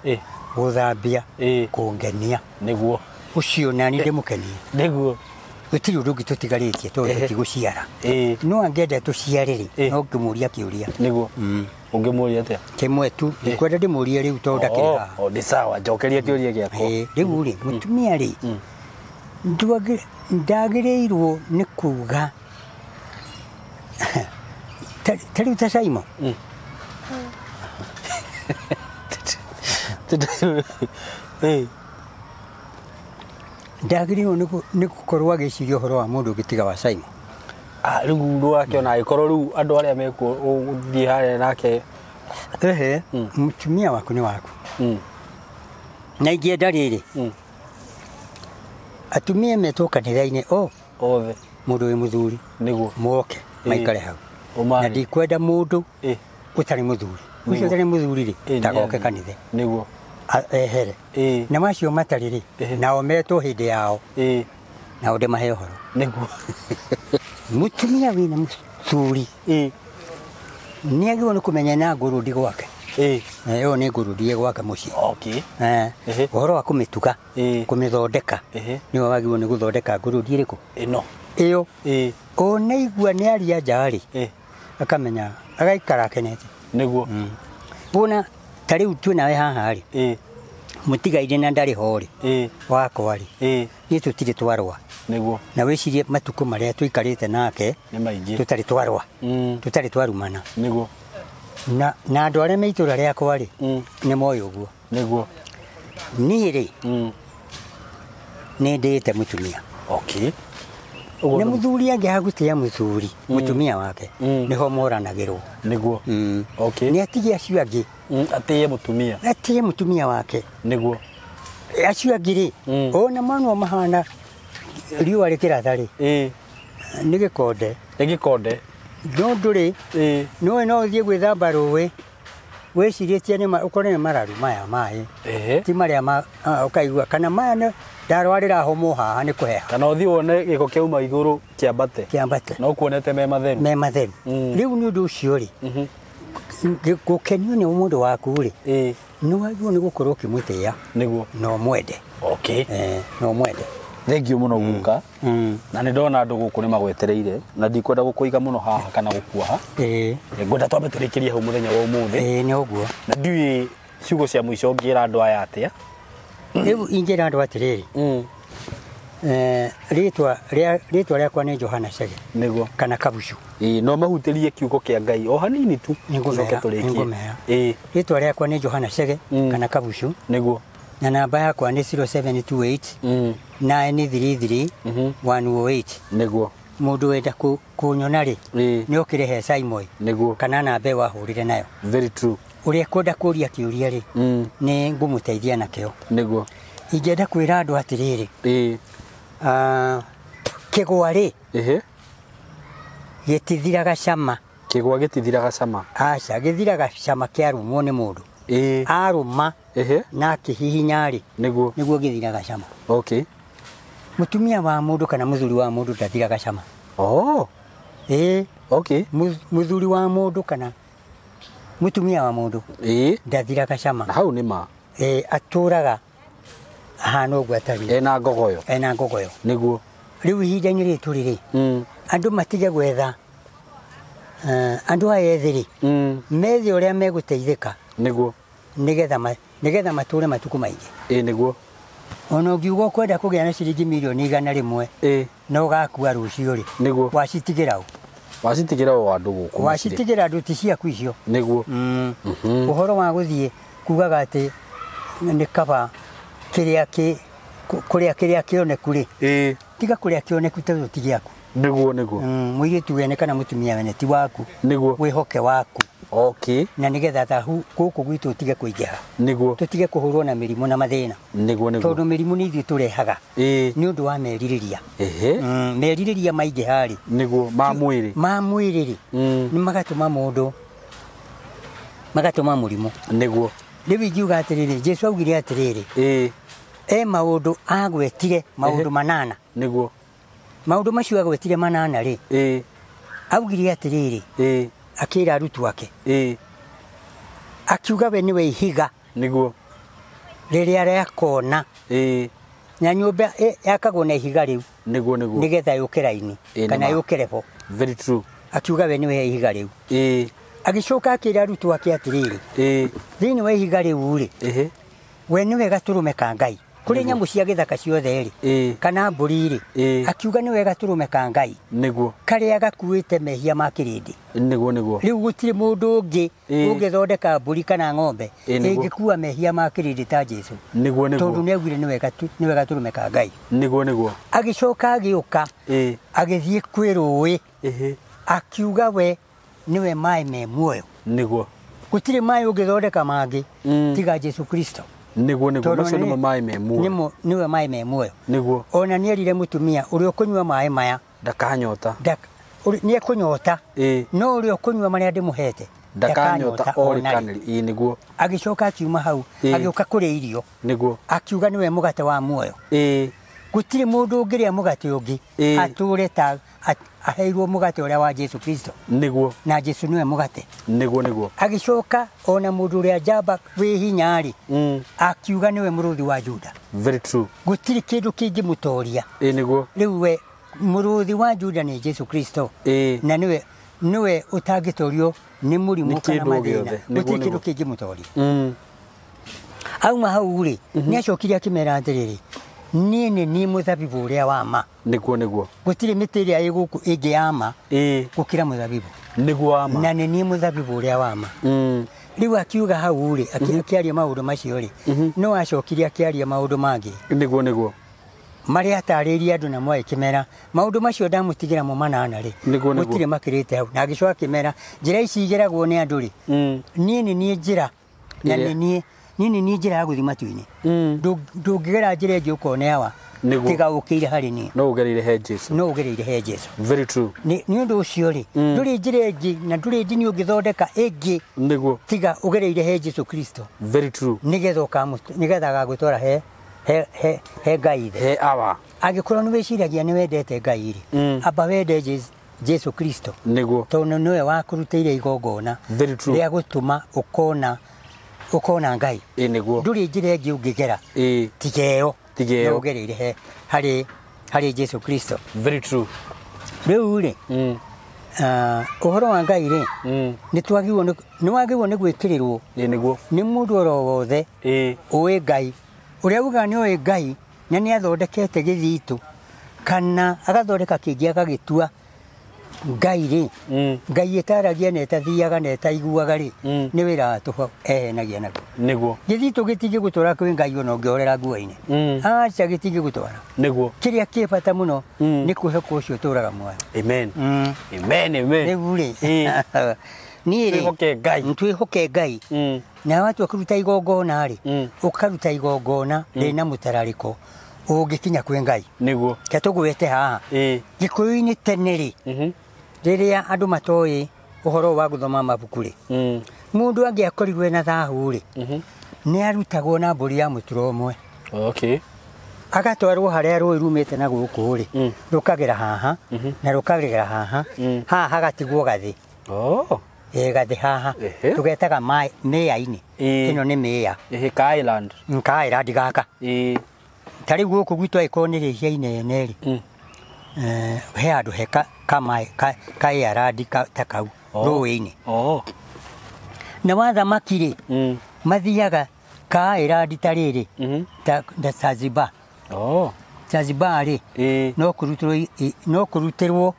Gũthambia. Kũngenia. Nĩguo. Ũcio nani ndĩmũkenie. Nĩguo. Gũtirĩ ũndũ ũngĩ tũtigarĩtie tondũ tũtigũciara. No angĩenda tũciare rĩ no ngĩmũria kĩũria. Nĩguo. Ũngĩmũria atĩa? Kĩmwe tu ndikwenda ndĩmũrie rĩu tondũ ndakĩrĩ haha. Nĩ sawa njokeria kĩũria gĩakwa. Rĩu rĩ mũtumia rĩ ndagĩrĩirwo nĩ kuga ta rĩu ta Simon. Ndagĩrĩirwo nĩ gũkorwo agĩciria ũhoro wa mũndũ ũngĩ tiga wa Simon. Rĩu ndũgakĩona angĩkorwo rĩu andũ arĩa mekuo ũgũthiĩ harĩa nake. Ehe, mũtumia waku nĩ waku. Na ingĩenda rĩrĩ, atumia metwo kanitha-inĩ o othe, mũndũ wĩ mũthuri nĩguo moke maikare hau. Na Ũmani. ndikwenda mũndũ ũtarĩ mũthuri. Ũcio ũtarĩ mũthuri rĩ, ndagoke kanitha. Nĩguo. Ehere. Na macio matarĩ rĩ, nao metwo hĩndĩ yao. Nao ndĩmahe ũhoro. Nĩguo. Mũtumia wĩna mũthuri nĩ agĩrĩirwo nĩ kũmenya na ngũrũndi gwake. Ĩyo nĩ ngũrũndi gwake mũciĩ. Okay. Ũhoro wa kũmĩtuga, kũmĩthondeka, nĩwe wagĩrĩirwo nĩ gũthondeka ngũrũndi ĩrĩkũ? Ĩno. Ĩyo. Ona igua nĩ aria nja rĩ, akamenya, agaikara akenete. Nĩguo. Wona ta rĩu twĩ nawe haha rĩ, mũtigaire na ndarĩ ho rĩ, wakwa rĩ, niĩ tũtirĩ twarũa. Nĩguo. Na wĩcirie matukũ marĩa tũikarĩte nake nĩ maingĩ, tũtarĩ twarũa, tũtarĩ twarumana. Nĩguo. Na andũ arĩa me itũra rĩakwa rĩ, nĩ moĩ ũguo. Nĩguo. Niĩ rĩ, nĩ ndĩĩte mũtumia. Okay. Nĩ mũthuri angĩaga gũtĩa mũthuri, mũtumia wake, nĩho moranagĩrwo. Nĩguo. Okay. Nĩ atige acio angĩ. Atĩe mũtumia. Atĩe mũtumia wake. Nĩguo. Acio angĩ rĩ, ona manwa mahana riũa rĩkĩratha rĩ, nĩ gĩkonde. Nĩ gĩkonde. No ndũrĩ, no no ũthiĩ gwĩthamba rũĩ, wĩcirĩtie nĩ ũkore nĩ mararu maya maĩ. Ti marĩa ũkaigua kana maya nĩ ndarwarĩra homo haha nĩ kũheha. Kana ũthiĩ wone gĩko kĩauma igũrũ kĩambate. Kĩambate. No kuonete me matheru. Me matheru. Rĩu nĩ ũndũ ũcio rĩ, gũkenio nĩ mũndũ waku rĩ, nĩ wagĩrĩirwo nĩ gũkorwo ũkĩmũtĩĩa. Nĩguo. Na ũmwende. Okay. Na ũmwende. Thank you mũno guka. Na nĩ ndona andũ gũkũ nĩ magwetereire na ndikwenda gũkũiga mũno haha kana gũkuoha. Ngwenda twambe tũrĩkĩrie hau mũthenya wa ũmũthĩ. Nĩ ũguo. Na ndiũĩ ciugo cia mũico ũngĩra andũ aya atĩa? Rĩu ingĩra andũ atĩrĩrĩ, rĩtwa rĩakwa nĩ Johana Chege. Nĩguo. Kana Kabucu. No mahutĩrie kiugo kĩa Ngai o hanini tu. Nĩngũmera. Rĩtwa rĩakwa nĩ Johana Chege kana Kabucu. Nĩguo. Na namba yakwa nĩ 0728 933 108. Nĩguo. Mũndũ wenda kũnyona rĩ, nĩ okĩre he Simon. Nĩguo. Kana namba ĩyo wahũrire nayo. Very true. Ũrĩa kwenda kũria kĩũria rĩ, nĩ ngũmũteithia nakĩo. Nĩguo. Ingĩenda kwĩra andũ atĩrĩrĩ, kĩgwa rĩ, gĩtithiraga cama. Kĩgwa gĩtithiraga cama. Aca, gĩthiraga cama kĩarũmwo nĩ mũndũ. Arũma na akĩhihinya rĩ, nĩguo, nĩguo gĩthiraga cama. Okay. Mũtumia wa mũndũ kana mũthuri wa mũndũ ndathiraga cama. Oh. Okay. Mũthuri wa mũndũ kana mũtumia wa mũndũ ndathiraga cama. Hau nĩ ma. Atũraga ahana ũguo atariĩ. Ena ngogoyo. Ena ngogoyo. Nĩguo. Rĩu ihinda-inĩ rĩrĩ tũrĩ rĩ, andũ matige gwetha, andũ aya ethĩ rĩ, methe ũrĩa megũteithĩka. Nĩguo. Nĩgetha matũre matukũ maingĩ. Nĩguo. Ona ũngiuga ũkwenda kũgĩa na ciringi mirioni 100 na ũgakua rũciũ rĩ, nĩguo, wacitigĩra ũ? Wacitigĩra o andũ gũkũ. Wacitigĩra andũ ti ciaku icio. Nĩguo. Ũhoro wa gũthiĩ kugaga atĩ nĩ kaba kĩrĩa kũrĩa kĩrĩa kĩoneku rĩ, tiga kũrĩa kĩoneku tondũ ti gĩaku. Nĩguo, nĩguo. Mũirĩtu wene kana mũtumia wene ti waku. Nĩguo. Wĩhoke waku. Okay. Na nĩgetha thahu gũkũ gwitũ ũtige kũingĩha. Nĩguo. Tũtige kũhũrwo na mĩrimũ na mathĩna. Nĩguo, nĩguo. Tondũ mĩrimũ nĩ ithuĩ tũrehaga. Nĩ ũndũ wa merirĩria. Merirĩria maingĩha rĩ. Nĩguo, ma mwĩrĩ. Ma mwĩrĩ rĩ. Nĩ magatũma mũndũ, magatũma mũrimũ. Nĩguo. Rĩu ingiuga atĩrĩrĩ, Jesũ augire atĩrĩrĩ, maũndũ agwetire, maũndũ manana. Nĩguo. Maũndũ macio agwetire manana rĩ, augire atĩrĩrĩ, akĩra arutwo ake, akiuga we nĩwe ihiga. Nĩguo. Rĩrĩa rĩakona. Na nyũmba yakagwo na ihiga rĩu. Nĩguo, nĩguo. Nĩgetha yũke raini kana yũke level. Very true. Akiuga we nĩwe ihiga rĩu. Agĩcoka akĩra arutwo ake atĩrĩrĩ, thĩinĩ wa ihiga rĩu rĩ, we nĩwe gatũrũme ka Ngai. Kũrĩ nyamũ cia gĩthaka ciothe rĩ, kana mbũri rĩ, akiuga nĩwe gatũrũme ka Ngai. Nĩguo. Karĩa gakuĩte mehia ma kĩrĩndĩ. Nĩguo, nĩguo. Rĩu gũtirĩ mũndũ ũngĩ ũngĩthondeka mbũri kana ng'ombe ĩngĩkua mehia ma kĩrĩndĩ ta Jesũ. Nĩguo, nĩguo. Tondũ nĩaugire nĩwe gatũrũme ka Ngai. Nĩguo, nĩguo. Agĩcoka agĩũka, agĩthiĩ kwĩ rũĩ, akiuga we nĩwe maĩ me muoyo. Nĩguo. Gũtirĩ maĩ ũngĩthondeka mangĩ tiga Jesũ Kristo. Nĩguo nĩguo Tondũ macio nĩmo maĩ me muoyo. Nĩmo nĩwe maĩ me muoyo. Nĩguo. Ona nĩ erire mũtumia ũrĩa ũkũnyua maĩ maya ndakanyota. Nĩ ekũnyota. Ĩĩ. No ũrĩa ũkũnyua marĩa ndĩmũhete ndakanyota ona orĩ rĩ. kana rĩ. Ĩĩ nĩguo. Agĩcoka akiuma hau Ĩĩ. agĩũka kũrĩa irio. Nĩguo. Akiuga nĩwe mũgate wa muoyo. Ĩĩ. Gũtirĩ mũndũ ũngĩrĩa mũgate ũngĩ Ĩĩ. atũre ta aheirwo mũgate ũrĩa wa Jesu Kristo. Nĩguo. Na Jesu nĩwe mũgate. Nĩguo nĩguo. Agĩcoka ona mũndũ ũrĩa njamba wĩ hinya rĩ akiuga nĩwe mũrũthi wa Juda. Very true. Gũtirĩ kĩndũ kĩngĩmũtoria. Ĩĩ nĩguo. Rĩu we mũrũthi wa Juda nĩ Jesu Kristo. Ĩĩ. Na nĩwe ũtangĩtorio nĩ mũrimũ Nĩ kana kĩndũ mathĩna. gĩothe. Nĩguo, Gũtirĩ kĩndũ nĩguo. kĩngĩmũtoria. Auma hau rĩ nĩ acokire akĩmera atĩrĩrĩ niĩ nĩ niĩ mũthabibũ ũrĩa wa ma. Nĩguo nĩguo. Gũtirĩ mĩtĩ ĩrĩa ĩ gũkũ ĩngĩ ya ma Ĩĩ. gũkĩra mũthabibũ. Nĩguo wa ma. Na nĩ niĩ mũthabibũ ũrĩa wa ma. Rĩu akiuga hau rĩ akĩaria maũndũ macio rĩ no acokire akĩaria maũndũ mangĩ. Nĩguo nĩguo. Marĩa atarĩirie andũ namo agĩkĩmera maũndũ macio ndamũtigĩra mo manana rĩ Nĩguo, nĩguo. gũtirĩ makĩrĩte hau. Na agĩcoka akĩmera njĩra ici igeragwo nĩ andũ rĩ niĩ nĩ niĩ njĩra na Ĩrĩa. nĩ niĩ nĩ niĩ njĩra ya gũthiĩ matu-inĩ. Ndũngĩgera njĩra ĩngĩ ũkone awa Nĩguo. tiga ũkĩire harĩ niĩ. No ũgereire he Jesu. No ũgereire he Jesu. Very true. Nĩ ũndũ ũcio rĩ ndũrĩ njĩra ĩngĩ na ndũrĩ ndini ũngĩthondeka ĩngĩ Nĩguo. tiga ũgereire he Jesu Kristo. Very true. Nĩgetha agagũtwara he Ngai ithe. He awa. Angĩkorwo nĩ wĩciragia nĩ wendete Ngai rĩ amba wende Jesu Kristo. Nĩguo. Tondũ nĩwe wakũrutĩire igongona Very true. rĩa gũtũma ũkona Ngai. Ĩĩ nĩguo. Ndũrĩ njĩra ĩngĩ ũngĩgera Ĩĩ. tiga ĩyo. Tiga ĩyo. No ũgereire he harĩ Jesu Kristo. Very true. Rĩu rĩ ũhoro wa Ngai rĩ nĩ wagĩrĩirwo nĩ gwĩkĩrĩrwo Ĩĩ nĩguo. nĩ mũndũ oro wothe Ĩĩ. ũĩ Ngai ũrĩa ugaga nĩ ũĩ Ngai na nĩ athondekete gĩthitũ kana agathondeka kĩngĩ agagĩtua Ngai rĩ Ngai ĩtaragia na ĩtathiaga na ĩtaiguaga rĩ nĩ wĩra wa tũhũ ehenagia naguo. Nĩguo. Gĩthitũ gĩtingĩgũtwara kwĩ Ngai ona ũngĩhorera nguo-inĩ. Aca gĩtingĩgũtwara. Nĩguo. Kĩrĩa kĩ bata mũno nĩ kwĩhoka ũcio ũtũraga muoyo. Amen. Amen amen. Rĩu rĩ Ĩĩ. niĩ rĩ Twĩhoke Ngai. twĩhoke Ngai. Na watua kũruta igongona rĩ ũkaruta igongona rĩna mũtararĩko ũngĩkinya kwĩ Ngai. Nĩguo. Ke tũgwete haha. Ĩĩ. Gĩkũyũ-inĩ tene rĩ rĩrĩa andũ matoĩ ũhoro wa gũthoma mabuku rĩ mũndũ angĩakorirwe na thahu rĩ nĩ arutagwo na mbũri ya mũturo ũmwe. Okay. Agatwarwo harĩa rũĩ rumĩte na gũkũ rĩ rũkagera haha na rũkagera haha haha hagatigwo gathĩ. Oh. Ĩĩ gathĩ haha Ehe. tũgetaga mĩya-inĩ. Ĩĩ. Ĩno nĩ mĩya. Ĩhĩ ka island. Ka island gaka. Ĩĩ. Ta rĩu gũkũ gwitũ angĩkorwo nĩ rĩhia inene rĩ he handũ he ka island ta kau rũĩ-inĩ. Oh. Na wathamaki rĩ mathiaga ka island ta rĩrĩ ta Zanzibar. Oh. Zanzibar rĩ Ĩĩ. no kũrutĩrwo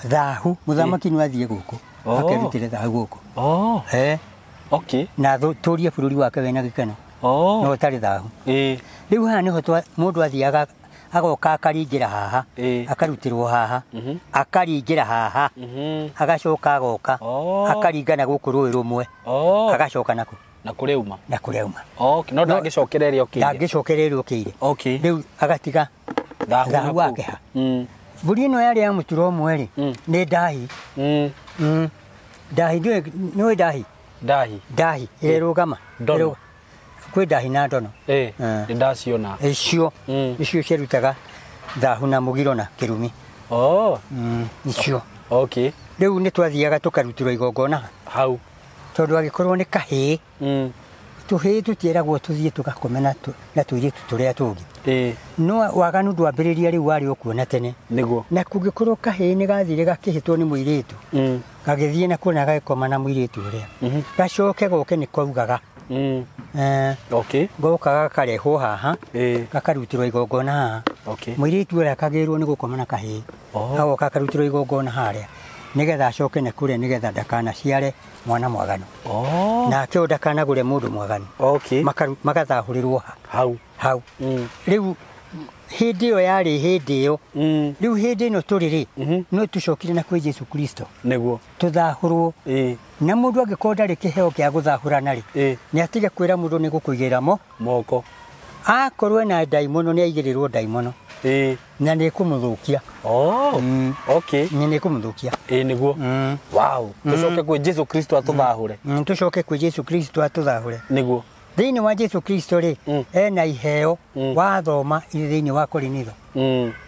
thahu mũthamaki no athiĩ gũkũ akerutĩre thahu gũkũ. Oh. Eh. Okay. Na tũrie bũrũri wake wĩna gĩkeno. Oh. No ũtarĩ thahu. Ĩĩ. Rĩu haha nĩho mũndũ athiaga agoka akaringĩra haha akarutĩrwo haha akaringĩra haha agacoka agoka akaringana gũkũ rũĩ rũmwe agacoka naku na kũrĩa uma na kũrĩa uma. Okay. No ndangĩcokera ĩrĩa ũkĩire. Ndangĩcokera ĩrĩa ũkĩire. Okay. Rĩu agatiga thahu wake ha. Mbũri ĩno yarĩ ya mũturo ũmwe rĩ nĩ ndahi. Ndahi nĩũĩ ndahi? Ndahi. Ndahi ĩrĩa ĩrũgama. Ndono. Kwĩ ndahi na ndono. Ĩĩ nĩ ndaciona. Icio icio ciarutaga thahu na mũgiro na kĩrumi. Oh. Icio. Okay. Rĩu nĩ twathiaga tũkarutĩrwo igongona hau tondũ angĩkorwo nĩ kahĩĩ tũhĩĩ tũtiĩragwo tũthiĩ tũgakome na tũirĩtu tũrĩa tũngĩ. Ĩĩ. No waganu ndwambĩrĩria rĩu warĩ o kuo na tene. Nĩguo. Na kũngĩkorwo kahĩĩ nĩ gathire gakĩhĩtwo nĩ mũirĩtu gagĩthiĩ na kuona gagĩkoma na mũirĩtu ũrĩa gacoke goke nĩ kwaugaga. Okay. Goka gakarehwo haha gakarutĩrwo igongona haha. Okay. Mũirĩtu ũrĩa akagĩrwo nĩ gũkoma na kahĩĩ agoka akarutĩrwo igongona harĩa nĩgetha acoke na kũrĩa nĩgetha ndakanaciare mwana mwaganu. Nake ũyũ ndakanagũre mũndũ mwaganu. Okay. Magathahũrĩrwo hau hau. Rĩu Hĩndĩ ĩyo yarĩ hĩndĩ ĩyo. Rĩu hĩndĩ ĩno tũrĩ rĩ, no tũcokire na kwĩ Jesu Kristo Nĩguo. Tũthahũrwo. Na mũndũ angĩkorwo ndarĩ kĩheo kĩa gũthahũrana rĩ, nĩ atige kwĩra mũndũ nĩ gũkũigĩrĩra mo. Moko. Akorwo ena ndaimono, nĩ aigĩrĩrwo ndaimono na nĩ ĩkũmũthũkia. Oh. Okay. Na nĩ ĩkũmũthũkia. Ĩĩ nĩguo. Wow. Tũcoke kwĩ Jesu Kristo atũthahũre. Tũcoke kwĩ Jesu Kristo atũthahũre. Nĩguo. Thĩinĩ wa Jesu Kristo rĩ, ena iheo. Wathoma irĩ thĩinĩ wa Korinitho,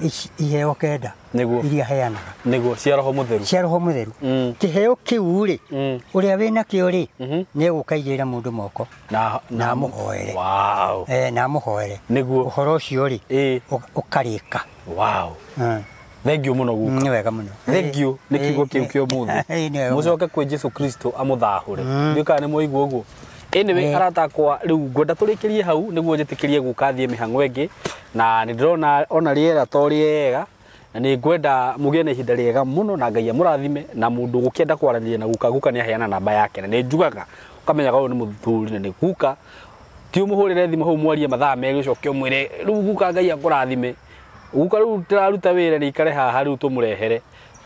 ici iheo 9 iria heanaga. Nĩguo, cia Roho Mũtheru. Cia Roho Mũtheru. Kĩheo kĩu rĩ, ũrĩa wĩna kĩo rĩ, nĩ egũkaigĩrĩra mũndũ moko Na na amũhoere. Na amũhoere. Nĩguo. Ũhoro ũcio rĩ, ũkarĩka. Wow. Thank you mũno, guka. Nĩ wega mũno. Thank you nĩ kiugo kĩu kĩa ũmũthĩ. Ĩĩ, nĩ wega mũno. Mũcoke kwĩ Jesu Kristo amũthahũre. Ndiũĩ kana nĩ mwaigua ũguo. Anyway, arata akwa, rĩu ngwenda tũrĩkĩrie hau nĩguo njĩtĩkĩrie guka thiĩ mĩhang'o ĩngĩ, na nĩ ndĩrona ona rĩera to rĩega, na nĩ ngwenda mũgĩe na ihinda rĩega mũno na Ngai amũrathime. Na mũndũ gũkĩenda kwaranĩria na guka, guka nĩ aheana namba yake, na nĩ njugaga ũkamenyaga ũyũ nĩ mũthuri na nĩ guka. Ti ũmũhũrĩre thimũ hau mwarie mathaa 2, ũcoke ũmwĩre, "Rĩu guka, Ngai akũrathime, guka, rĩu ndĩraruta wĩra, nĩ ikare haha rĩu tũmũrehere."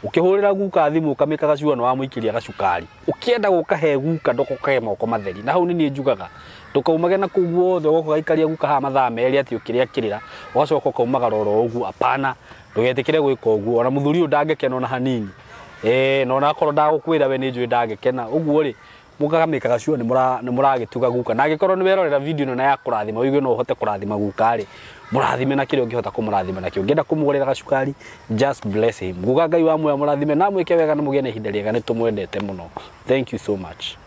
Ũkĩhũrĩra guka thimũ ũkamĩka gacua na wamũikĩria gacukari. Ũkĩenda gũka he guka, ndũkoke moko matheri. Na hau nĩ niĩ njugaga ndũkaumage na kũu guothe ũgoka ũgaikaria guka haha mathaa 2 atĩ ũkĩrĩa kĩrĩra, ũgacoka ũkaumagara oro ũguo. Apana, ndũgetĩkĩre gwĩka ũguo. Ona mũthuri ũyũ ndangĩkena ona hanini. Na ona akorwo ndagũkwĩra, we nĩ njũĩ ndangĩkena ũguo rĩ, mũkamĩka gacuo nĩ mũragĩtuga guka. Na angĩkorwo nĩ werorera video ĩno na ya kũrathima, ũigue no ũhote kũrathima guka rĩ, mũrathime na kĩrĩa ũngĩhota kũmũrathima nakĩo. Ũngĩenda kũmũgũrĩra gacukari, just bless him. Guka, Ngai wa muoyo mũrathime na mwĩke wega na mũgĩe na ihinda rĩega. Nĩ tũmwendete mũno. Thank you so much.